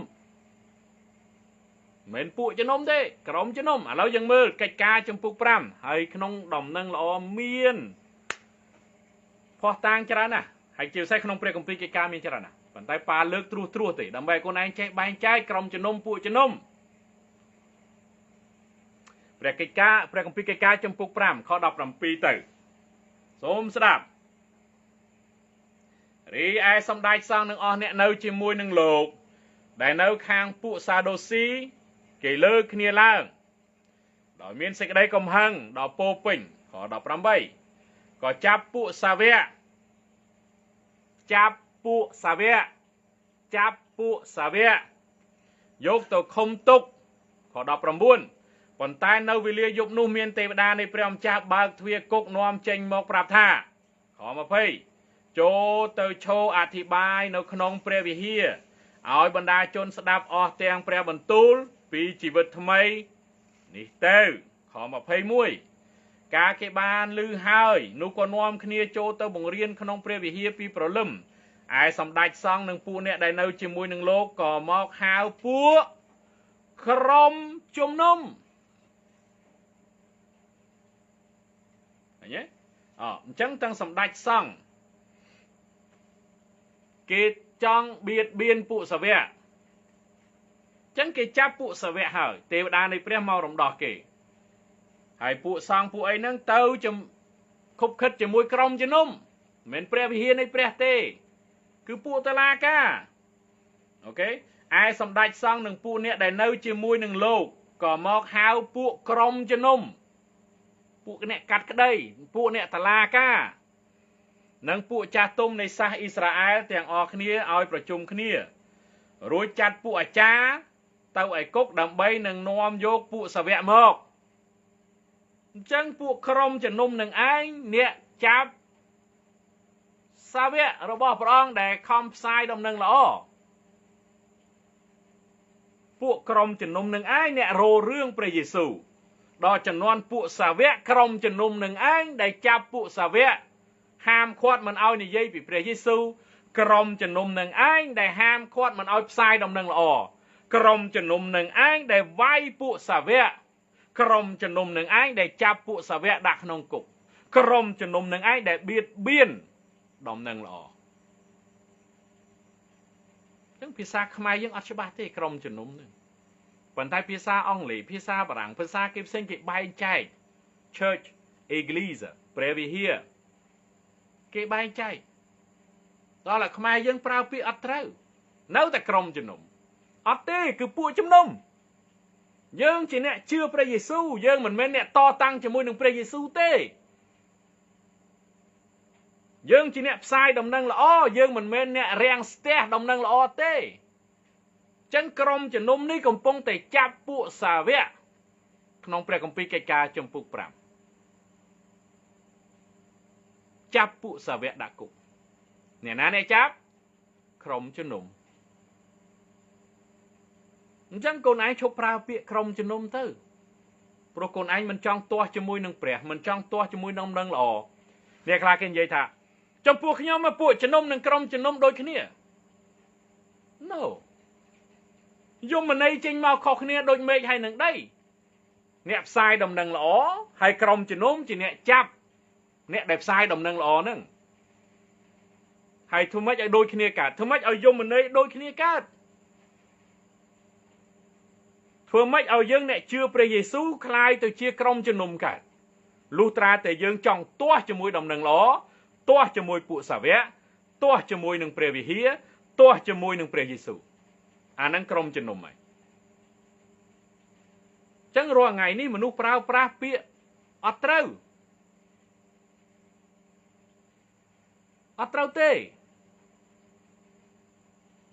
មិនពួកជំនុំទេក្រុមជំនុំឥឡូវយើងមើលកិច្ចការចំពុក5ហើយក្នុងដំណឹងល្អមានភស្តុតាងច្រើនណាស់ហើយជាពិសេសក្នុងព្រះគម្ពីរកិច្ចការមានច្រើនណាស់ប៉ុន្តែប៉ាលើកត្រួសត្រាសទេដើម្បីឲ្យកូនឯងចេះបែងចែកក្រុមជំនុំពួកជំនុំព្រះកិច្ចការព្រះគម្ពីរកិច្ចការចំពុក5ខ17ទៅសូមស្ដាប់រីឯសម្ដេចសង្ឃនឹងអស់អ្នកនៅជាមួយនឹងលោកដែលនៅខាងពួកសាដូស៊ីគេលើកគ្នាឡើងដោយមានសេចក្តីកំហឹងដល់ពោពេញខ18ក៏ចាប់ពួកសាវកចាប់ពួកសាវកចាប់ពួកសាវកយកទៅឃុំទុកខ19ប៉ុន្តែនៅវេលាយប់នោះមានទេវតានៃព្រះម្ចាស់បើកទ្វារគុកនាំចេញមកប្រាប់ថាខ20ចូលទៅឈរអធិប្បាយនៅក្នុងព្រះវិហារឲ្យបណ្ដាជនស្ដាប់អស់ទាំងព្រះបន្ទូលពីជីវិតថ្មីនេះទៅខ21ការគេបានឮហើយនោះក៏នាំគ្នាចូលទៅបង្រៀនក្នុងព្រះវិហារពីព្រលឹមឯសម្ដេចសង្ឃនិងពួកអ្នកដែលនៅជាមួយនឹងលោកក៏មកហៅពួកក្រុមជំនុំឃើញទេអញ្ចឹងទាំងសម្ដេចសង្ឃគេចង់បៀតបៀនពួកសាវកចឹងគេចាប់ពួកសាវកហើយទេវតានៃព្រះមករំដោះគេហើយពួកសង្ឃពួកអីហ្នឹងទៅខុបខិតជាមួយក្រុមជំនុំមិនមែនព្រះវិហារនៃព្រះទេគឺពួកតឡាការអូខេឯសម្ដេចសង្ឃនិងពួកអ្នកដែលនៅជាមួយនឹងលោកក៏មកហៅពួកក្រុមជំនុំពួកអ្នកកាត់ក្តីពួកអ្នកតឡាការនិងពួកចាស់ទុំនៃសាសអ៊ីស្រាអែលទាំងអស់គ្នាឲ្យប្រជុំគ្នារួចចាត់ពួកអាចារ្យទៅឯគុកដើម្បីនឹងនាំយកពួកសាវកមកអញ្ចឹងពួកក្រុមជំនុំនឹងឯងអ្នកចាប់សាវករបស់ព្រះអង្គដែលខំផ្សាយដំណឹងល្អពួកក្រុមជំនុំនឹងឯងអ្នករោរឿងព្រះយេស៊ូវដល់ចំនួនពួកសាវកក្រុមជំនុំនឹងឯងដែលចាប់ពួកសាវកហាមឃាត់មិនឲ្យនិយាយពីព្រះយេស៊ូវក្រុមជំនុំនឹងឯងដែលហាមឃាត់មិនឲ្យផ្សាយដំណឹងល្អក្រុមជំនុំនឹងឯងដែលវាយពួកសាវកក្រុមជំនុំនឹងឯងដែលចាប់ពួកសាវកដាក់ក្នុងគុកក្រុមជំនុំនឹងឯងដែលបៀតបៀនដំណឹងល្អចឹងភាសាខ្មែរយើងអត់ច្បាស់ទេក្រុមជំនុំនឹងប៉ុន្តែភាសាអង់គ្លេសភាសាបារាំងភាសាគេផ្សេងគេបែងចែក Church Eglise ព្រះវិហារគេបែងចែកដល់តែខ្មែរយើងប្រើពាក្យអត់ត្រូវនៅតែក្រុមជំនុំអត់ទេគឺពួកជំនុំយើងជាអ្នកជឿព្រះយេស៊ូវយើងមិនមែនអ្នកតតាំងជាមួយនឹងព្រះយេស៊ូវទេ យើងជាអ្នកផ្សាយដំណឹងល្អយើងមិនមែនអ្នករាំងស្ទះដំណឹងល្អទេចឹងក្រុមជំនុំនេះកំពុងតែចាប់ពួកសាវកក្នុងព្រះគម្ពីរកិច្ចការជំពូក5ចាប់ពួកសាវកដាក់គុកអ្នកណាអ្នកចាប់ក្រុមជំនុំអញ្ចឹងកូនឯងឈប់ប្រើពាក្យក្រុមជំនុំទៅព្រោះកូនឯងមិនចង់ទាស់ជាមួយនឹងព្រះមិនចង់ទាស់ជាមួយនឹងដំណឹងល្អអ្នកខ្លះគេនិយាយថាចំពោះខ្ញុំពួកជំនុំនិងក្រុមជំនុំដូចគ្នា No យមន័យចេញមកខុសគ្នាដូចមេឃហើយនឹងដីអ្នកផ្សាយដំណឹងល្អហើយក្រុមជំនុំជាអ្នកចាប់អ្នកដែលផ្សាយដំណឹងល្អហ្នឹងហើយធ្វើម៉េចឲ្យដូចគ្នាកើតធ្វើម៉េចឲ្យយមន័យដូចគ្នាកើតធ្វើម៉េចឲ្យយើងអ្នកជឿព្រះយេស៊ូវក្លាយទៅជាក្រុមជំនុំកើតលុះត្រាតែយើងចង់ទាស់ជាមួយដំណឹងល្អទាស់ជាមួយពួកសាវកទាស់ជាមួយនឹងព្រះវិហារទាស់ជាមួយនឹងព្រះយេស៊ូវអាហ្នឹងក្រុមជំនុំហើយចឹងរាល់ថ្ងៃនេះមនុស្សប្រើប្រាស់ពាក្យអត់ត្រូវអត់ត្រូវទេ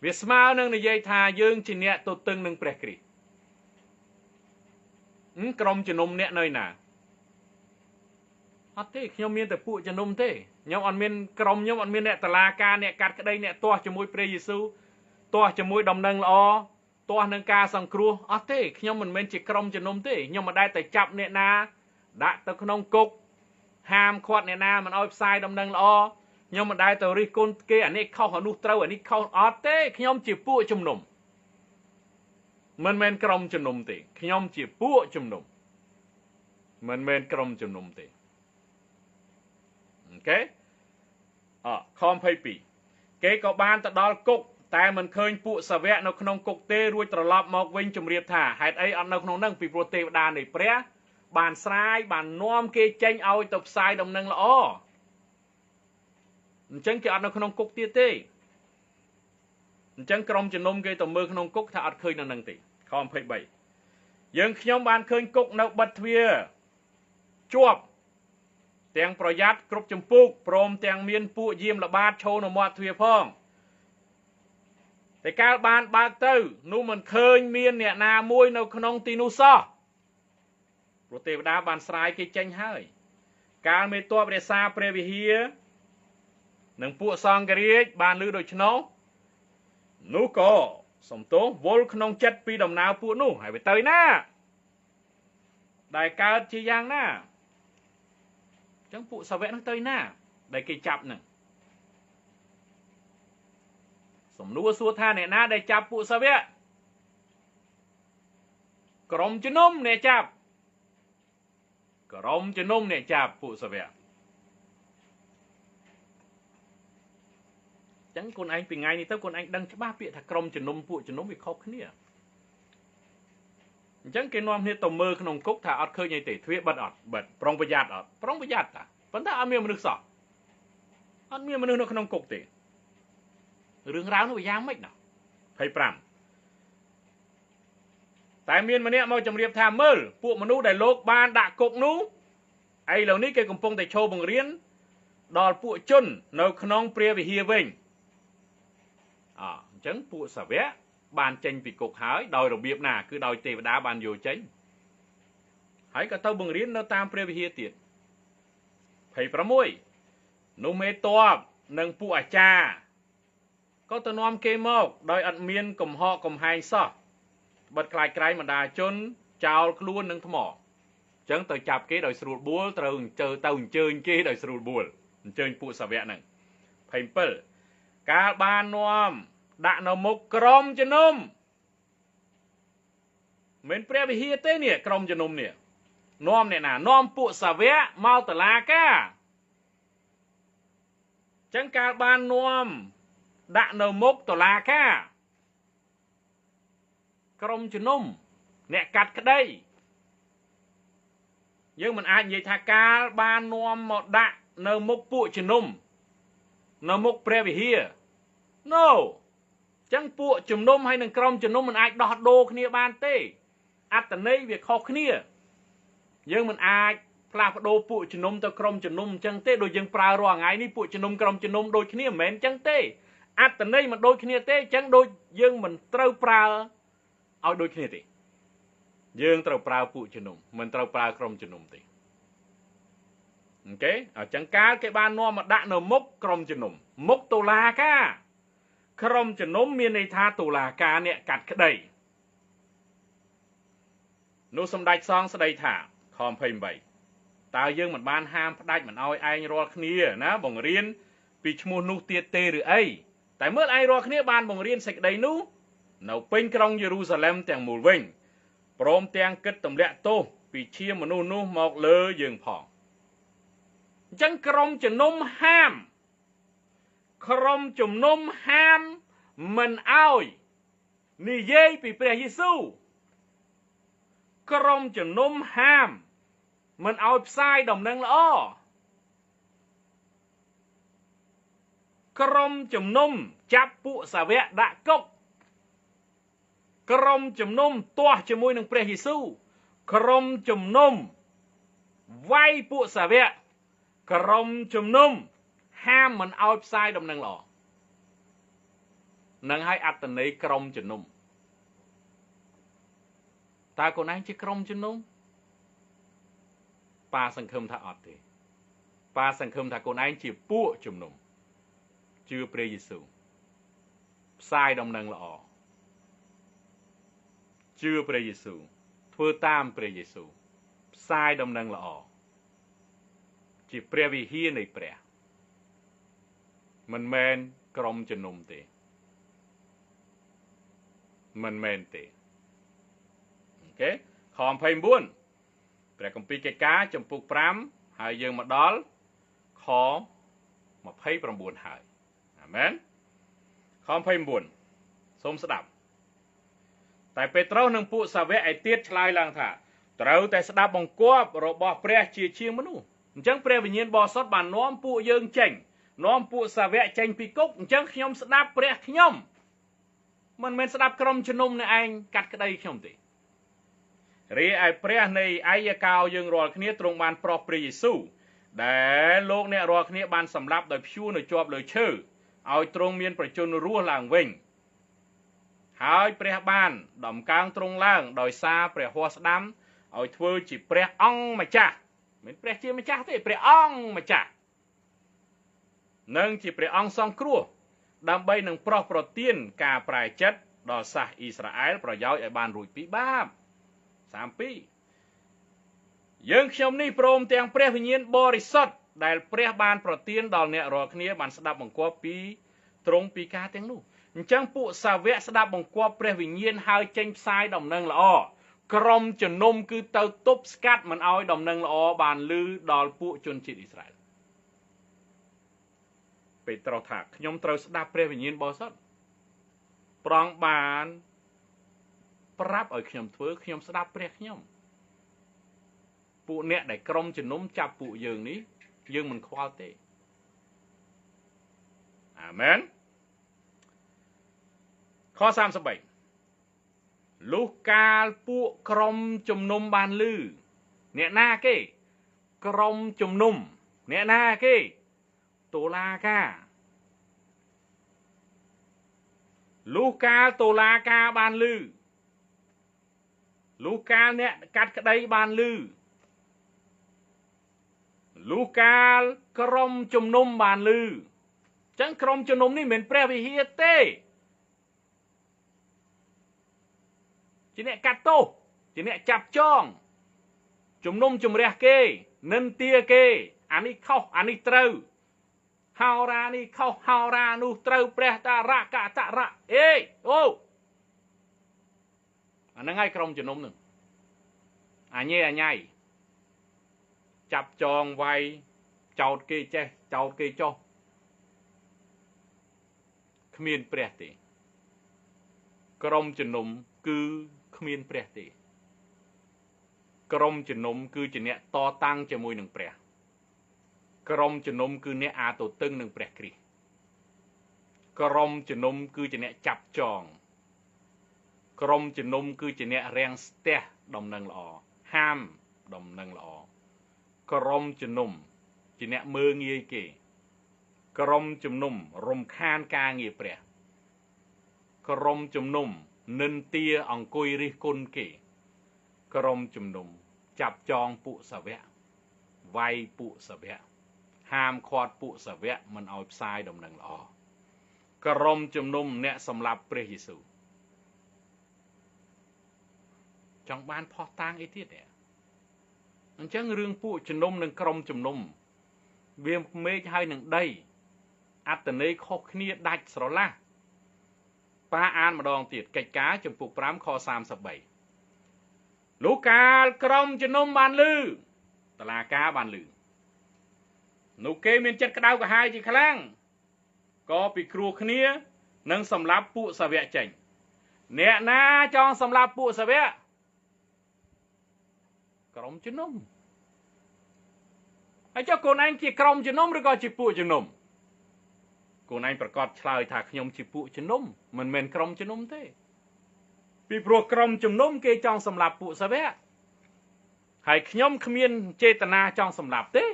វាស្មើនឹងនិយាយថាយើងជាអ្នកទទឹងនឹងព្រះគ្រីស្ទក្រុមជំនុំអ្នកនៅណាអត់ទេខ្ញុំមានតែពួកជំនុំទេខ្ញុំអត់មានក្រុមខ្ញុំអត់មានអ្នកតឡាការអ្នកកាត់ក្តីអ្នកទាស់ជាមួយព្រះយេស៊ូវទាស់ជាមួយដំណឹងល្អទាស់នឹងការសង្គ្រោះអត់ទេខ្ញុំមិនមែនជាក្រុមជំនុំទេខ្ញុំមិនដែលតែចាប់អ្នកណាដាក់ទៅក្នុងគុកហាមឃាត់អ្នកណាមិនឲ្យផ្សាយដំណឹងល្អខ្ញុំមិនដែលទៅរិះគន់គេអានេះខុសអានោះត្រូវអានេះខុសអត់ទេខ្ញុំជាពួកជំនុំមិនមែនក្រុមជំនុំទេខ្ញុំជាពួកជំនុំមិនមែនក្រុមជំនុំទេអូខេអខ22គេក៏បានទៅដល់គុកតែមិនឃើញពួកសាវកនៅក្នុងគុកទេរួចត្រឡប់មកវិញជម្រាបថាហេតុអីអត់នៅក្នុងនឹងពីព្រោះទេវតានៃព្រះបានស្រាយបាននាំគេចេញឲ្យទៅផ្សាយដំណឹងល្អអញ្ចឹងគេអត់នៅក្នុងគុកទៀតទេអញ្ចឹងក្រុមជំនុំគេទៅមើលក្នុងគុកថាអត់ឃើញនៅនឹងទេខ23យើងខ្ញុំបានឃើញគុកនៅបិទទ្វារជាប់ទាំងប្រយ័ត្នគ្រប់ចម្ពោះព្រមទាំងមានពួកយាមល្បាតឈរនៅមាត់ទ្វារផងតែកាលបានបើកទៅនោះមិនឃើញមានអ្នកណាមួយនៅក្នុងទីនោះសោះព្រោះទេវតាបានស្រាយគេចេញហើយកាលមេតបរក្សាព្រះវិហារនិងពួកសង្ឃរាជបានឮដូច្នោះនោះក៏សំទោសវល់ក្នុងចិត្តពីដំណើរពួកនោះហើយវាទៅណាដែលកើតជាយ៉ាងណាអញ្ចឹងពួកសាវកនោះទៅណាដែលគេចាប់នឹងសំណួរសួរថាអ្នកណាដែលចាប់ពួកសាវកក្រុមជំនុំអ្នកចាប់ក្រុមជំនុំអ្នកចាប់ពួកសាវកចឹងកូនឯងពីថ្ងៃនេះទៅកូនឯងដឹងច្បាស់ពាក្យថាក្រុមជំនុំពួកជំនុំវាខុសគ្នាអញ្ចឹងគេនាំគ្នាទៅមើលក្នុងគុកថាអត់ឃើញអីទេទ្វារបិទអត់បិទប្រុងប្រយ័ត្នអត់ប្រុងប្រយ័ត្នតាប៉ុន្តែអត់មានមនុស្សសោះអត់មានមនុស្សនៅក្នុងគុកទេរឿងរ៉ាវនោះវាយ៉ាងម៉េចណោះ25តែមានម្នាក់មកជម្រាបថាមើលពួកមនុស្សដែលលោកបានដាក់គុកនោះឥឡូវនេះគេកំពុងតែឈរបង្រៀនដល់ពួកជននៅក្នុងព្រះវិហារវិញអញ្ចឹងពួកសាវកបានចេញពីគុកហើយដោយរបៀបណាគឺដោយទេវតាបានយកចេញហើយក៏ទៅបង្រៀននៅតាមព្រះវិហារទៀត26នោះមេតបនិងពួកអាចារ្យក៏ទៅនាំគេមកដោយអត់មានកំហកកំហែងសោះបិទខ្លាចក្រែងបណ្ដាជនចោលខ្លួននឹងថ្មអញ្ចឹងទៅចាប់គេដោយស្រួលបួលត្រូវអញ្ជើទៅអញ្ជើញគេដោយស្រួលបួលអញ្ជើញពួកសាវកហ្នឹង27កាលបាននាំដាក់នៅមុខក្រុមជំនុំមិនព្រះវិហារទេនេះក្រុមជំនុំនេះនាំអ្នកណានាំពួកសាវកមកតឡាការចឹងកាលបាននាំដាក់នៅមុខតឡាការក្រុមជំនុំអ្នកកាត់ក្តីយើងមិនអាចនិយាយថាកាលបាននាំមកដាក់នៅមុខពួកជំនុំនៅមុខព្រះវិហារ No ចឹងពួកជំនុំហើយនឹងក្រុមជំនុំមិនអាចដោះដូរគ្នាបានទេអត្តន័យវាខុសគ្នាយើងមិនអាចផ្លា ផ្លាស់ប្ដូរពួកជំនុំទៅក្រុមជំនុំអញ្ចឹងទេដូចយើងប្រើរាល់ថ្ងៃនេះពួកជំនុំក្រុមជំនុំដូចគ្នាមិនមែនអញ្ចឹងទេអត្តន័យមិនដូចគ្នាទេអញ្ចឹងដូចយើងមិនត្រូវប្រើឲ្យដូចគ្នាទេយើងត្រូវប្រើពួកជំនុំមិនត្រូវប្រើក្រុមជំនុំទេអូខេអញ្ចឹងកាលគេបាននាំមកដាក់នៅមុខក្រុមជំនុំមុខតុលាការក្រុមជំនុំមានន័យថាតុលាការអ្នកកាត់ក្តីនោះសម្ដេចសង្ឃស្ដីថាខ28តើយើងមិនបានហាមផ្ដាច់មិនឲ្យឯងរាល់គ្នាណាបង្រៀនពីឈ្មោះនោះទៀតទេឬអីតែមើលឯងរាល់គ្នាបានបង្រៀនសេចក្តីនោះនៅពេញក្រុងយេរូសាឡិមទាំងមូលវិញព្រមទាំងគិតទម្លាក់ទោសពីឈាមមនុស្សនោះមកលើយើងផងអញ្ចឹងក្រុមជំនុំហាមក្រុមជំនុំហាមមិនឲ្យនិយាយពីព្រះយេស៊ូវក្រុមជំនុំហាមមិនឲ្យផ្សាយដំណឹងល្អក្រុមជំនុំចាប់ពួកសាវកដាក់គុកក្រុមជំនុំទាស់ជាមួយនឹងព្រះយេស៊ូវក្រុមជំនុំវាយពួកសាវកក្រុមជំនុំហាមមិនឲ្យផ្សាយដំណឹងល្អនឹងឲ្យអត្តន័យក្រុមជំនុំតើកូនឯងជាក្រុមជំនុំប៉ាសង្ឃឹមថាអត់ទេប៉ាសង្ឃឹមថាកូនឯងជាពួកជំនុំជឿព្រះយេស៊ូវផ្សាយដំណឹងល្អជឿព្រះយេស៊ូវធ្វើតាមព្រះយេស៊ូវផ្សាយដំណឹងល្អជាព្រះវិហារនៃព្រះមិនមែនក្រុមជំនុំទេមិនមែនទេអូខេខ29ព្រះគម្ពីរកិច្ចការចំពុក5ហើយយើងមកដល់ខ29ហើយអាមែនខ29សូមស្ដាប់តែពេត្រុសនិងពួកសាវកឯទៀតឆ្លើយឡើងថាត្រូវតែស្ដាប់បង្គាប់របស់ព្រះជាជាងមនុស្សអញ្ចឹងព្រះវិញ្ញាណបរិសុទ្ធបាននាំពួកយើងចេញនាំពួកសាវកចេញពីគុកអញ្ចឹងខ្ញុំស្ដាប់ព្រះខ្ញុំមិនមែនស្ដាប់ក្រុមជំនុំនេះឯងកាត់ក្តីខ្ញុំទេរីឯព្រះនៃឯកោយើងរាល់គ្នាទ្រង់បានប្រោសព្រះយេស៊ូវដែលលោកអ្នករាល់គ្នាបានសម្លាប់ដោយព្យួរនៅជាប់លើឈើឲ្យទ្រង់មានប្រជញ្ញរស់ឡើងវិញហើយព្រះបានដំកើងទ្រង់ឡើងដោយសារព្រះហស្ថស្ដាំឲ្យធ្វើជាព្រះអង្គម្ចាស់មិនព្រះជាម្ចាស់ទេព្រះអង្គម្ចាស់និងជាព្រះអង្គសង្គ្រោះដើម្បីនឹងប្រោសប្រទានការប្រែចិត្តដល់សាសអ៊ីស្រាអែលប្រយោជន៍ឲ្យបានរួចពីបាប32យើងខ្ញុំនេះព្រមទាំងព្រះវិញ្ញាណបរិសុទ្ធដែលព្រះបានប្រទានដល់អ្នករាល់គ្នាបានស្ដាប់បង្គាប់ពីទ្រង់ពីការទាំងនោះអញ្ចឹងពួកសាវកស្ដាប់បង្គាប់ព្រះវិញ្ញាណហើយចេញផ្សាយដំណឹងល្អក្រុមជំនុំគឺទៅទប់ស្កាត់មិនឲ្យដំណឹងល្អបានឮដល់ពួកជនជាតិអ៊ីស្រាអែលពេត្រុសថាខ្ញុំត្រូវស្ដាប់ព្រះវិញ្ញាណបរិសុទ្ធប្រងបានប្រាប់ឲ្យខ្ញុំធ្វើខ្ញុំស្ដាប់ព្រះខ្ញុំពួកអ្នកដែលក្រុមជំនុំចាប់ពួកយើងនេះយើងមិនខ្វល់ទេអាមែនខ33លុះកាលពួកក្រុមជំនុំបានឮអ្នកណាគេក្រុមជំនុំអ្នកណាគេតុលាការលុះកាលតុលាការបានឮលុះកាលអ្នកកាត់ក្តីបានឮលុះកាលក្រុមជំនុំបានឮអញ្ចឹងក្រុមជំនុំនេះមិនមែនព្រះវិហារទេជាអ្នកកាត់ទោសជាអ្នកចាប់ចងជំនុំជម្រះគេនិន្ទាគេអានេះខុសអានេះត្រូវហោរានេះខុសហោរានោះត្រូវព្រះតារៈកតរៈអេអូអាហ្នឹងហើយក្រុមជំនុំហ្នឹងអញេអញៃចាប់ចងវាយចោតគេចេះចោតគេចុះគ្មានព្រះទេក្រុមជំនុំគឺគ្មានព្រះទេក្រុមជំនុំគឺជាអ្នកតតាំងជាមួយនឹងព្រះក្រុមជំនុំគឺអ្នកអាទទឹងនឹងព្រះគ្រីស្ទក្រុមជំនុំគឺជាអ្នកចាប់ចងក្រុមជំនុំគឺជាអ្នករាំងស្ទះដំណឹងល្អហាមដំណឹងល្អ ក្រុមជំនុំជាអ្នកមើលងាយគេក្រុមជំនុំរំខានការងារព្រះក្រុមជំនុំនិន្ទាអង្គុយរិះគន់គេក្រុមជំនុំចាប់ចងពួកសាវកវាយពួកសាវកហាមឃាត់ពួកសាវកមិនឲ្យផ្សាយដំណឹងល្អក្រុមជំនុំអ្នកសម្លាប់ព្រះយេស៊ូវចង់បានផុសតាងអីទៀតទេអញ្ចឹងរឿងពួកជំនុំនិងក្រុមជំនុំវាមេឃហើយនឹងដីអត្តន័យខុសគ្នាដាច់ស្រឡះប៉ាអានម្ដងទៀតកិច្ចការចំពុក5ខ33លុះកាលក្រុមជំនុំបានលឺតឡាការបានលឺនោះគេមានចិត្តក្តៅក្រហាយជាខ្លាំងក៏ពិគ្រោះគ្នានិងសម្លាប់ពួកសាវកចេញអ្នកណាចង់សម្លាប់ពួកសាវកក្រុមជំនុំហើយចុះកូនឯងជាក្រុមជំនុំឬក៏ជាពួកជំនុំកូនឯងប្រកាសឆ្លើយថាខ្ញុំជាពួកជំនុំមិនមែនក្រុមជំនុំទេពីព្រោះក្រុមជំនុំគេចង់សម្លាប់ពួកសាវកហើយខ្ញុំគ្មានចេតនាចង់សម្លាប់ទេ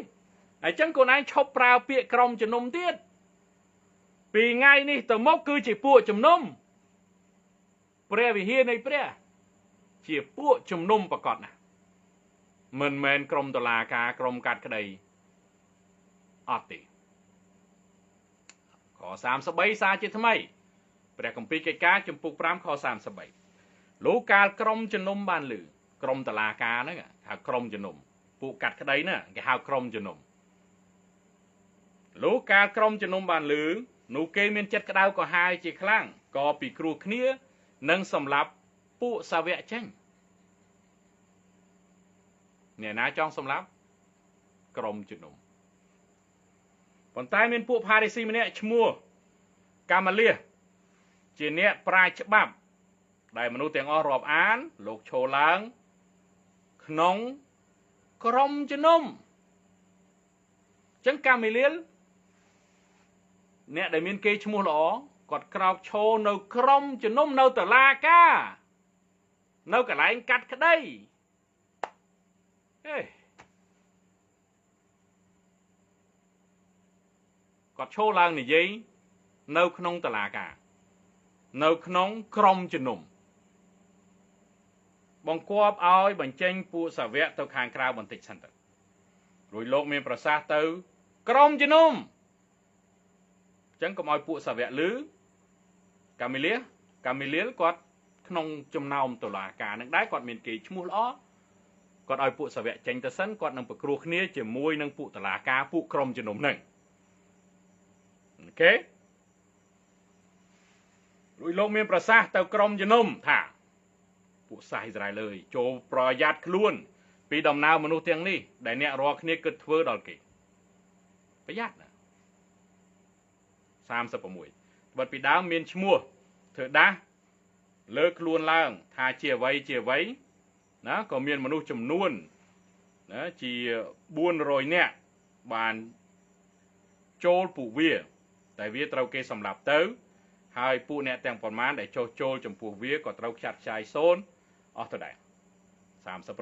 អញ្ចឹងកូនឯងឈប់ប្រើពាក្យក្រុមជំនុំទៀតពីថ្ងៃនេះទៅមុខគឺជាពួកជំនុំព្រះវិហារនៃព្រះជាពួកជំនុំប្រកបណាស់មិនមែនក្រុមតឡាការក្រុមកាត់ក្តីអត់ទេខ33សារជាថ្មីព្រះគម្ពីរកិច្ចការជំពូក5ខ33លោកកាលក្រុមជំនុំបានលឺក្រុមតឡាការហ្នឹងហៅក្រុមជំនុំពួកកាត់ក្តីណាគេហៅក្រុមជំនុំលោកកាលក្រុមជំនុំបានលឺនោះគេមានចិត្តក្តៅក្រហាយជាខ្លាំងក៏ពិគ្រោះគ្នានិងសម្លាប់ពួកសាវកចេញអ្នកណាចង់សម្លាប់ក្រុមជំនុំប៉ុន្តែមានពួកផារីស៊ីម្នាក់ឈ្មោះកាម៉ាលៀសជាអ្នកប្រាជ្ញច្បាប់ដែលមនុស្សទាំងអស់រាប់អានលោកឈរឡើងក្នុងក្រុមជំនុំអញ្ចឹងកាម៉ាលៀលអ្នកដែលមានគេឈ្មោះល្អគាត់ក្រោកឈរនៅក្រុមជំនុំនៅតុលាការនៅកន្លែងកាត់ក្តីអេគាត់ឈរឡើងនិយាយនៅក្នុងតុលាការនៅក្នុងក្រុមជំនុំបង្គាប់ឲ្យបញ្ចេញពួកសាវកទៅខាងក្រៅបន្តិចសិនទៅរួចលោកមានប្រសាសន៍ទៅក្រុមជំនុំអញ្ចឹងកុំឲ្យពួកសាវកលឺកាមីលៀលគាត់ក្នុងចំណោមតុលាការនឹងដែរគាត់មានគេឈ្មោះល្អគាត់ឲ្យពួកសាវកចេញទៅសិនគាត់នឹងប្រគ្រោះគ្នាជាមួយនឹងពួកតុលាការពួកក្រុមជំនុំនឹងអូខេរួចលោកមានប្រសាសន៍ទៅក្រុមជំនុំថាពួកសាសអ៊ីស្រាអែលអើយចូលប្រយ័ត្នខ្លួនពីដំណើរមនុស្សទាំងនេះដែលអ្នករាល់គ្នាគិតធ្វើដល់គេប្រយ័ត្នណា36បិទពីដើមមានឈ្មោះធ្វើដាស់លើខ្លួនឡើងថាជាអ្វីជាអ្វីណាក៏មានមនុស្សចំនួនណាជា400នាក់បានចូលពួកវាតែវាត្រូវគេសម្លាប់ទៅហើយពួកអ្នកទាំងប៉ុន្មានដែលចុះចូលចំពោះវាក៏ត្រូវខ្ចាត់ខ្ចាយសូន្យអស់ទៅដែរ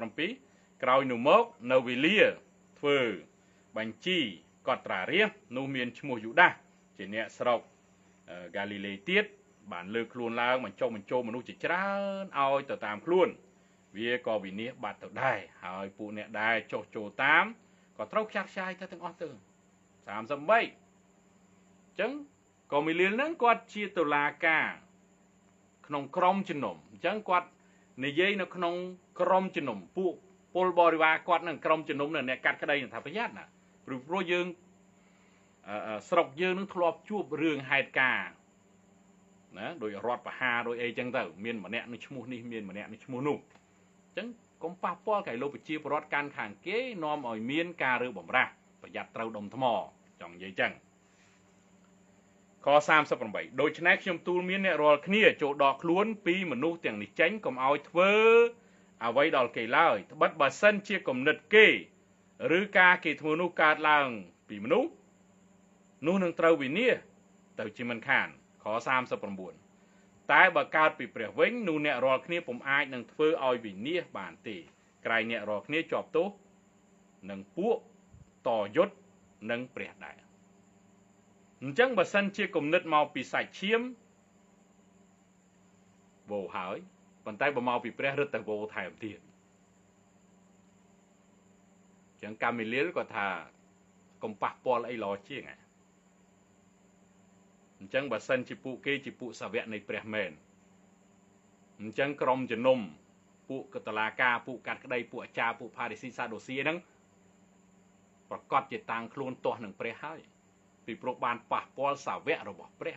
37ក្រោយនោះមកនៅវេលាធ្វើបញ្ជីកត់ត្រារាជនោះមានឈ្មោះយូដាសជាអ្នកស្រុកហ្គាលីលេទៀតបានលើកខ្លួនឡើងបញ្ចុះបញ្ចូលមនុស្សជាច្រើនឲ្យទៅតាមខ្លួនវាក៏វិនាសបាត់ទៅដែរហើយពួកអ្នកដែលចុះចូលតាមក៏ត្រូវខ្ចាត់ខ្ចាយទៅទាំងអស់ទៅ33អញ្ចឹងក៏មីលៀលហ្នឹងគាត់ជាតុលាការក្នុងក្រុមជំនុំអញ្ចឹងគាត់និយាយនៅក្នុងក្រុមជំនុំពួកពលបរិវារគាត់នឹងក្រុមជំនុំនឹងអ្នកកាត់ក្តីនឹងថាប្រយ័ត្នណាព្រោះយើងស្រុកយើងនឹងធ្លាប់ជួបរឿងហេតុការណ៍ណាដោយរដ្ឋបហាដោយអីចឹងទៅមានម្នាក់នឹងឈ្មោះនេះមានម្នាក់នឹងឈ្មោះនោះអញ្ចឹងកុំប៉ះពាល់កែលោកប្រជាពលរដ្ឋកាន់ខាងគេនាំឲ្យមានការរើបំរាស់ប្រយ័ត្នត្រូវដុំថ្មចង់និយាយចឹងខ38ដូច្នេះខ្ញុំទូលមានអ្នករាល់គ្នាចូលដកខ្លួនពីមនុស្សទាំងនេះចេញកុំឲ្យធ្វើអ្វីដល់គេឡើយត្បិតបើសិនជាគំនិតគេឬការគេធ្វើនោះកើតឡើងពីមនុស្សនោះនឹងត្រូវវិនាសទៅជាមិនខានខ39តែបើកើតពីព្រះវិញនោះអ្នករាល់គ្នាពុំអាចនឹងធ្វើឲ្យវិនាសបានទេក្រែងអ្នករាល់គ្នាជាប់ទោស និងពួកតយុទ្ធនឹងព្រះដែរអញ្ចឹងបើសិនជាគំនិតមកពីសាច់ឈាមវោហើយប៉ុន្តែបើមកពីព្រះរឹតតែវោថែមទៀតចឹងកាមីលៀលគាត់ថាកុំប៉ះពាល់អីល្អជាងអញ្ចឹងបើសិនជាពួកគេជាពួកសាវកនៃព្រះមែនអញ្ចឹងក្រុមជំនុំពួកកតឡាការពួកកាត់ក្តីពួកអាចារ្យពួកផារីស៊ីសាដូស៊ីហ្នឹងប្រកាសជាតាំងខ្លួនទាស់នឹងព្រះហើយពីព្រោះបានប៉ះពាល់សាវករបស់ព្រះ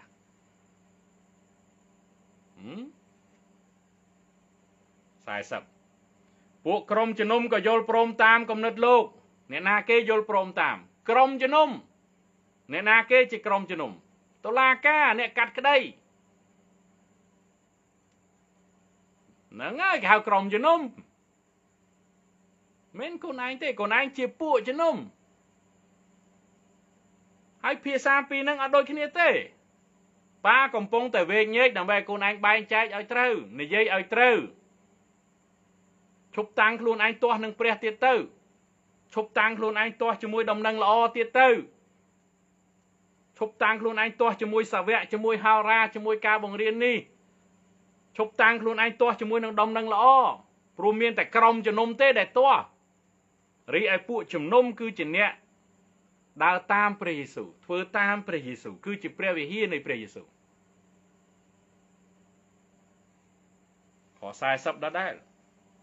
40ពួកក្រុមជំនុំក៏យល់ព្រមតាមគំនិតលោកអ្នកណាគេយល់ព្រមតាមក្រុមជំនុំអ្នកណាគេជាក្រុមជំនុំតុលាការអ្នកកាត់ក្តីហ្នឹងហើយគេហៅក្រុមជំនុំមិនខ្លួនឯងទេខ្លួនឯងជាពួកជំនុំហើយភាសាពីរហ្នឹងអត់ដូចគ្នាទេប៉ាកំពុងតែវែកញែកដើម្បីខ្លួនឯងបែងចែកឲ្យត្រូវនិយាយឲ្យត្រូវឈប់តាំងខ្លួនឯងទាស់នឹងព្រះទៀតទៅឈប់តាំងខ្លួនឯងទាស់ជាមួយដំណឹងល្អទៀតទៅឈប់តាំងខ្លួនឯងទាស់ជាមួយសាវកជាមួយហោរាជាមួយការបង្រៀននេះឈប់តាំងខ្លួនឯងទាស់ជាមួយនឹងដំណឹងល្អព្រោះមានតែក្រុមជំនុំទេដែលទាស់រីឯពួកជំនុំគឺជាអ្នកដើរតាមព្រះយេស៊ូវធ្វើតាមព្រះយេស៊ូវគឺជាព្រះវិហារនៃព្រះយេស៊ូវខ40ដដែល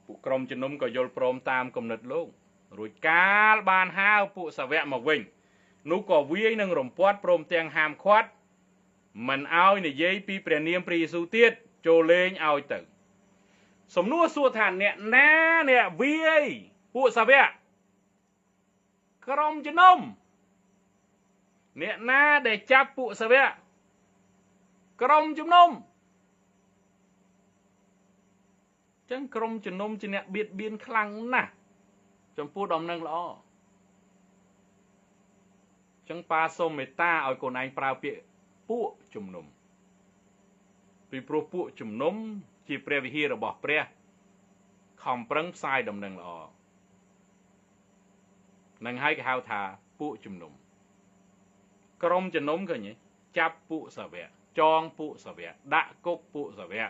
ពួកក្រុមជំនុំក៏យល់ព្រមតាមគំនិតលោករួចកាលបានហៅពួកសាវកមកវិញនោះក៏វាយនឹងរំពាត់ព្រមទាំងហាមឃាត់មិនឲ្យនិយាយពីព្រះនាមព្រះយេស៊ូវទៀតចូលលេងឲ្យទៅសំណួរសួរថាអ្នកណាអ្នកវាយពួកសាវកក្រុមជំនុំអ្នកណាដែលចាប់ពួកសាវកក្រុមជំនុំចឹងក្រុមជំនុំជាអ្នកបៀតបៀនខ្លាំងណាស់ចំពោះដំណឹងល្អចឹងប៉ាសូមមេត្តាឲ្យកូនឯងប្រើពាក្យពួកជំនុំពីព្រោះពួកជំនុំជាព្រះវិហាររបស់ព្រះខំប្រឹងផ្សាយដំណឹងល្អនឹងហើយគេហៅថាពួកជំនុំក្រុមជំនុំឃើញទេចាប់ពួកសាវកចងពួកសាវកដាក់គុកពួកសាវក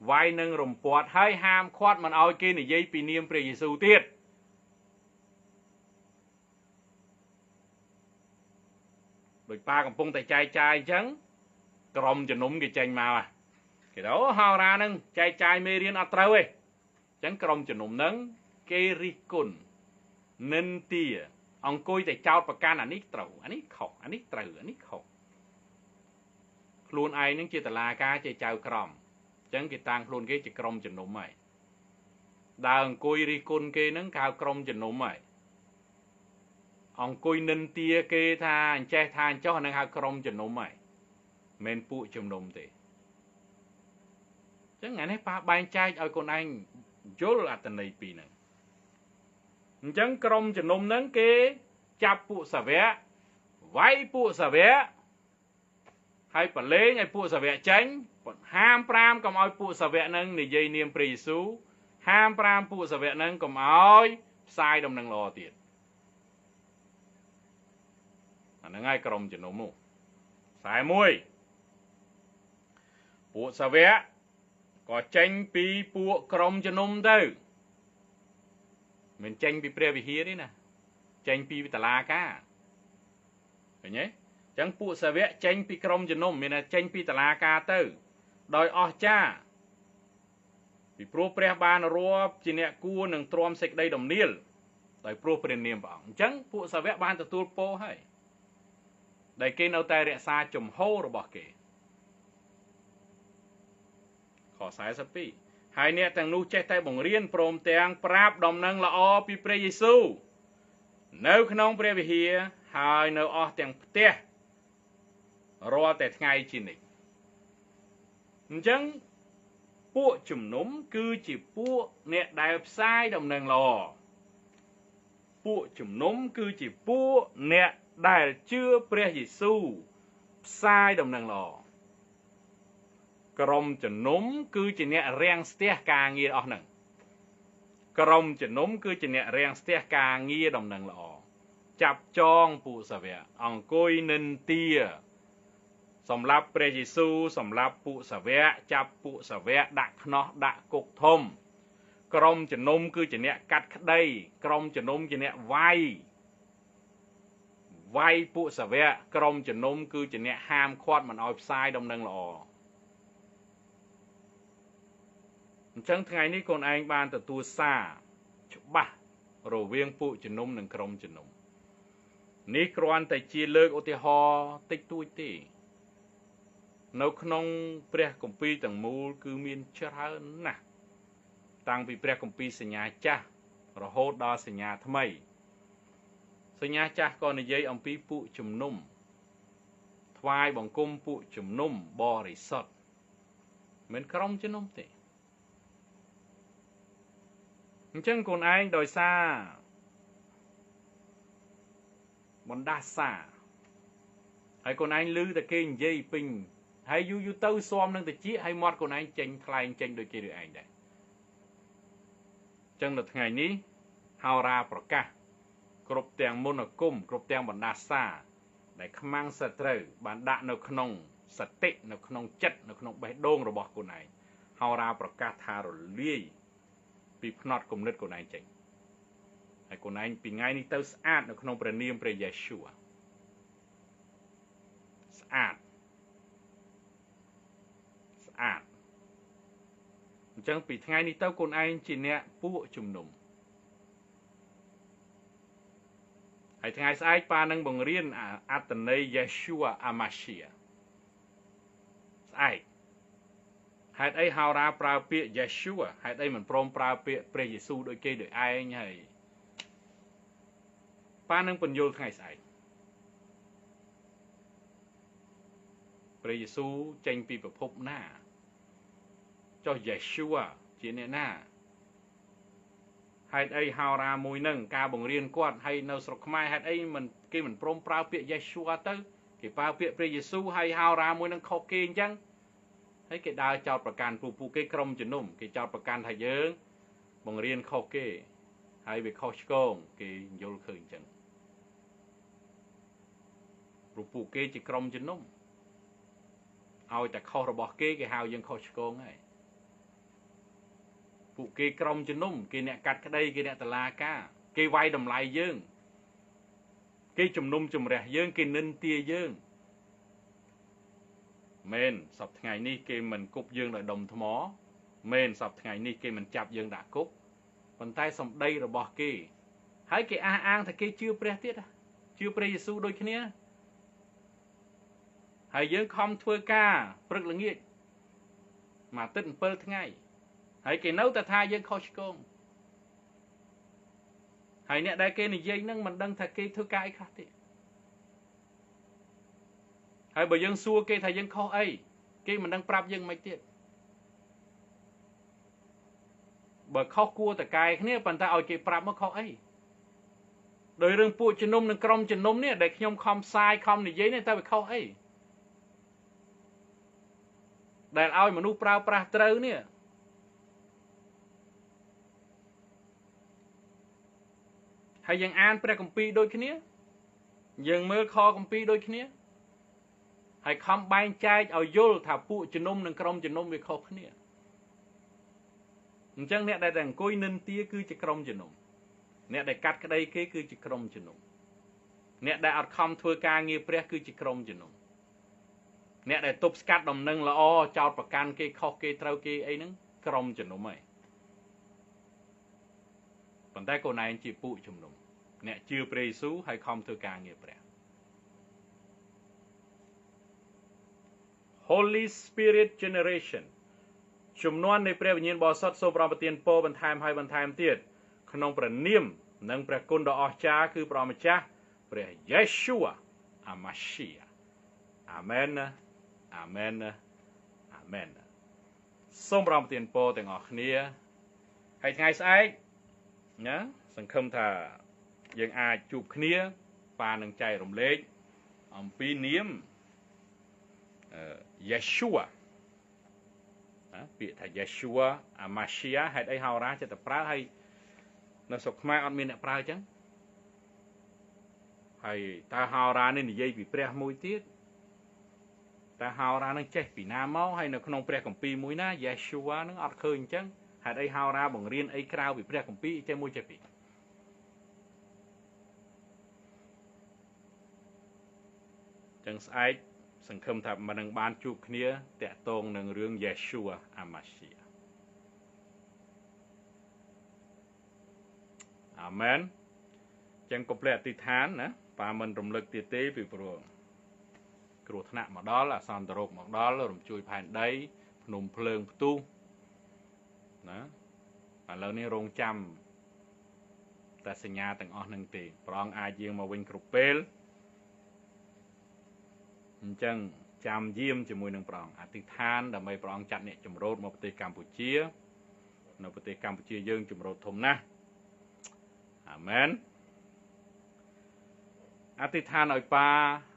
វាយនឹងរំពាត់ហើយហាមឃាត់មិនឲ្យគេនិយាយពីនាមព្រះយេស៊ូវទៀតដោយប៉ាកំពុងតែចែកចាយអញ្ចឹងក្រុមជំនុំគេចេញមកគេទៅហោរានឹងចែកចាយមេរៀនអត់ត្រូវទេអញ្ចឹងក្រុមជំនុំនឹងគេរិះគន់និន្ទាអង្គុយតែចោតប្រកាន់អានេះត្រូវអានេះខុសអានេះត្រូវអានេះខុសខ្លួនឯងនឹងជាតឡាការជាចៅក្រមអញ្ចឹងគេតាំងខ្លួនគេជាក្រុមជំនុំហើយដើរអង្គុយរិះគន់គេនឹងគេហៅក្រុមជំនុំហើយអង្គុយនិន្ទាគេថាអញ្ចេះថាអញ្ចោះអានឹងហៅក្រុមជំនុំហើយមិនពួកជំនុំទេអញ្ចឹងថ្ងៃនេះប៉ាបែងចែកឲ្យកូនឯងយល់អត្ថន័យពីរហ្នឹងអញ្ចឹងក្រុមជំនុំហ្នឹងគេចាប់ពួកសាវកវាយពួកសាវកហើយប្រឡែងឲ្យពួកសាវកចេញហាមប្រាមកុំឲ្យពួកសាវកហ្នឹងនិយាយនាមព្រះយេស៊ូវហាមប្រាមពួកសាវកហ្នឹងកុំឲ្យផ្សាយដំណឹងល្អទៀតអាហ្នឹងហើយក្រុមជំនុំនោះ41ពួកសាវកក៏ចេញពីពួកក្រុមជំនុំទៅមិនចេញពីព្រះវិហារទេណាចេញពីតឡាការឃើញទេអញ្ចឹងពួកសាវកចេញពីក្រុមជំនុំមានតែចេញពីតឡាការទៅដោយអស្ចារ្យពីព្រោះព្រះបានរាប់ជាអ្នកគួរនឹងទ្រាំសេចក្តីដំណៀលដោយព្រោះព្រះនាមព្រះអង្គអញ្ចឹងពួកសាវកបានទទួលពរហើយដែលគេនៅតែរក្សាជំហររបស់គេខ42ហើយអ្នកទាំងនោះចេះតែបង្រៀនព្រមទាំងប្រាប់ដំណឹងល្អពីព្រះយេស៊ូវនៅក្នុងព្រះវិហារហើយនៅអស់ទាំងផ្ទះរាល់តែថ្ងៃជានិច្ចអញ្ចឹងពួកជំនុំគឺជាពួកអ្នកដែលផ្សាយដំណឹងល្អពួកជំនុំគឺជាពួកអ្នកដែលជឿព្រះយេស៊ូវផ្សាយដំណឹងល្អក្រុមជំនុំគឺជាអ្នករាំងស្ទះការងារអស់ហ្នឹង ក្រុមជំនុំគឺជាអ្នករាំងស្ទះការងារដំណឹងល្អចាប់ចងពួកសាវកអង្គុយនិន្ទាសម្រាប់ព្រះយេស៊ូវសម្រាប់ពួកសាវកចាប់ពួកសាវកដាក់ខ្នោះដាក់គុកធំក្រុមជំនុំគឺជាអ្នកកាត់ក្តីក្រុមជំនុំជាអ្នកវាយពួកសាវកក្រុមជំនុំគឺជាអ្នកហាមឃាត់មិនឲ្យផ្សាយដំណឹងល្អអញ្ចឹងថ្ងៃនេះកូនឯងបានទទួលសារច្បាស់រវាងពួកជំនុំនិងក្រុមជំនុំនេះគ្រាន់តែជាលើកឧទាហរណ៍តិចតួចទេនៅក្នុងព្រះគម្ពីរទាំងមូលគឺមានច្រើនណាស់តាំងពីព្រះគម្ពីរសញ្ញាចាស់រហូតដល់សញ្ញាថ្មីសញ្ញាចាស់ក៏និយាយអំពីពួកជំនុំថ្វាយបង្គំពួកជំនុំបរិសុទ្ធមិនក្រុមជំនុំទេអញ្ចឹងកូនឯងដោយសារបណ្ដាសាហើយកូនឯងឮតែគេនិយាយពេញហើយយូរយូរទៅស៊ាំនឹងតិចហើយមាត់កូនឯងចេញថ្លែងចេញដូចគេឬឯងដែរចឹងនៅថ្ងៃនេះហោរាប្រកាសគ្រប់ទាំងមន្តអាគមគ្រប់ទាំងបណ្ដាសាដែលខ្មាំងសត្រូវបានដាក់នៅក្នុងសតិនៅក្នុងចិត្តនៅក្នុងបេះដូងរបស់កូនឯងហោរាប្រកាសថារលាយពីផ្នត់គំនិតកូនឯងចេញហើយកូនឯងពីថ្ងៃនេះទៅស្អាតនៅក្នុងព្រះនាមព្រះយេស៊ូវស្អាតស្អាតអញ្ចឹងពីថ្ងៃនេះទៅកូនឯងជាអ្នកពួកជំនុំហើយថ្ងៃស្អែកប៉ានឹងបង្រៀនអត្តន័យយេស៊ូវអាម៉ាស៊ីស្អែកហេតុអីហោរាប្រើពាក្យយេស៊ូវហេតុអីមិនព្រមប្រើពាក្យព្រះយេស៊ូវដូចគេដូចឯងហើយប៉ានឹងពន្យល់ថ្ងៃស្អែកព្រះយេស៊ូវចេញពីពិភពណាចុះយេស៊ូវជាអ្នកណាហេតុអីហោរាមួយនឹងការបង្រៀនគាត់ហើយនៅស្រុកខ្មែរហេតុអីមិនគេមិនព្រមប្រើពាក្យយេស៊ូវទៅគេប្រើពាក្យព្រះយេស៊ូវហើយហោរាមួយនឹងខុសគេអញ្ចឹងហើយគេដើរចោទប្រកាន់ពួកគេក្រុមជំនុំគេចោទប្រកាន់ថាយើងបង្រៀនខុសគេហើយវាខុសឆ្គងគេយល់ឃើញអញ្ចឹងព្រោះពួកគេជាក្រុមជំនុំឲ្យតែខុសរបស់គេគេហៅយើងខុសឆ្គងហើយពួកគេក្រុមជំនុំគេអ្នកកាត់ក្តីគេអ្នកតឡាការគេវាយតម្លៃយើងគេជំនុំជម្រះយើងគេនិន្ទាយើងមែនសប្តាហ៍ថ្ងៃនេះគេមិនគប់យើងដោយដុំថ្មមែនសប្តាហ៍ថ្ងៃនេះគេមិនចាប់យើងដាក់គុកប៉ុន្តែសម្ដីរបស់គេហើយគេអះអាងថាគេជឿព្រះទៀតជឿព្រះយេស៊ូវដូចគ្នាហើយយើងខំធ្វើការព្រឹកល្ងាចមួយអាទិត្យ7ថ្ងៃហើយគេនៅតែថាយើងខុសឆ្គងហើយអ្នកដែលគេនិយាយនឹងមិនដឹងថាគេធ្វើការអីខ្លះទេហើយបើយើងសួរគេថាយើងខុសអីគេមិនដឹងប្រាប់យើងមិនទៀតបើខុសគួរតកែគ្នាប៉ុន្តែឲ្យគេប្រាប់មកខុសអីដោយរឿងពួកជំនុំនិងក្រុមជំនុំនេះដែលខ្ញុំខំផ្សាយខំនិយាយនេះតើវាខុសអីដែលឲ្យមនុស្សប្រើប្រាស់ត្រូវនេះហើយយើងអានព្រះគម្ពីរដូចគ្នាយើងមើលខគម្ពីរដូចគ្នាហើយខំបែងចែកឲ្យយល់ថាពួកជំនុំនិងក្រុមជំនុំវាខុសគ្នាអញ្ចឹងអ្នកដែលតែអង្គុយនិន្ទាគឺជាក្រុមជំនុំអ្នកដែលកាត់ក្តីគេគឺជាក្រុមជំនុំអ្នកដែលអត់ខំធ្វើការងារព្រះគឺជាក្រុមជំនុំអ្នកដែលទប់ស្កាត់ដំណឹងល្អចោតប្រកាន់គេខុសគេត្រូវគេអីហ្នឹងក្រុមជំនុំហើយប៉ុន្តែកូនឯងជាពួកជំនុំអ្នកជឿព្រះយេស៊ូវហើយខំធ្វើការងារព្រះ Holy Spirit Generation ជំនាន់នៃព្រះវិញ្ញាណបរិសុទ្ធសូមព្រះប្រទានពរបន្ថែមហើយបន្ថែមទៀតក្នុងព្រះនាមនិងព្រះគុណដ៏អស្ចារ្យគឺព្រះម្ចាស់ព្រះយេស៊ូវអាម៉ាស៊ីអាមែនអាមែនអាមែនសូមព្រះប្រទានពរទាំងអស់គ្នាហើយថ្ងៃស្អែកណាសង្ឃឹមថាយើងអាចជួបគ្នាប៉ានឹងចែករំលែកអំពីនាមយេស៊ូវ ពាក្យថា Yeshua អាម៉ាស៊ីយ៉ាហេតុអីហោរាចិត្តតែប្រើហើយ នៅស្រុកខ្មែរអត់មានអ្នកប្រើអញ្ចឹងហើយតើហោរានេះនិយាយពីព្រះមួយទៀតតើហោរានឹងចេះពីណាមកហើយនៅក្នុងព្រះគម្ពីរមួយណាយេស៊ូវនឹងអត់ឃើញអញ្ចឹងហេតុអីហោរាបង្រៀនអីក្រៅពីព្រះគម្ពីរចេះមួយចេះពីរចឹងស្អែកសង្ឃឹមថាមិននឹងបានជួបគ្នាតាក់ទងនឹងរឿងយេស៊ូវអាម៉ាស៊ីអាមែនចឹងកុំភ្លេចអធិដ្ឋានណាប៉ាមិនរំលឹកទៀតទេពីព្រោះគ្រោះថ្នាក់មកដល់អាសន្នរោគមកដល់រំជួយផែនដីភ្នំភ្លើងផ្ទុះណាឥឡូវនេះរងចាំតែសញ្ញាទាំងអស់នឹងទេព្រះអង្គអាចយាងមកវិញគ្រប់ពេលអញ្ចឹងចាំយាមជាមួយនឹងព្រះអង្គអធិដ្ឋានដើម្បីព្រះអង្គចាត់អ្នកចម្រូតមកប្រទេសកម្ពុជានៅប្រទេសកម្ពុជាយើងចម្រូតធំណាស់អាមែនអធិដ្ឋានឲ្យប៉ា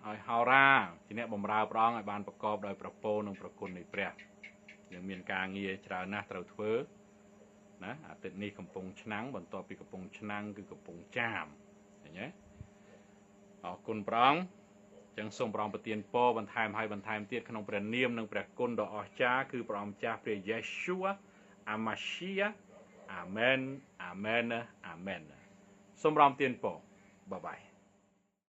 ឲ្យហោរាជាអ្នកបម្រើព្រះអង្គឲ្យបានប្រកបដោយព្រះពរនិងព្រះគុណនៃព្រះយើងមានការងារច្រើនណាស់ត្រូវធ្វើណាអាទិត្យនេះកំពង់ឆ្នាំងបន្ទាប់ពីកំពង់ឆ្នាំងគឺកំពង់ចាមឃើញទេអរគុណព្រះអង្គចឹងសូមព្រះអង្គប្រទានពរបន្ថែមហើយបន្ថែមទៀតក្នុងព្រះនាមនិងព្រះគុណដ៏អស្ចារ្យគឺព្រះអង្គម្ចាស់ព្រះយេស៊ូវអាម៉ាស៊ីយ៉ាអាមែនអាមែនអាមែនសូមព្រះអង្គប្រទានពរបាយបាយ។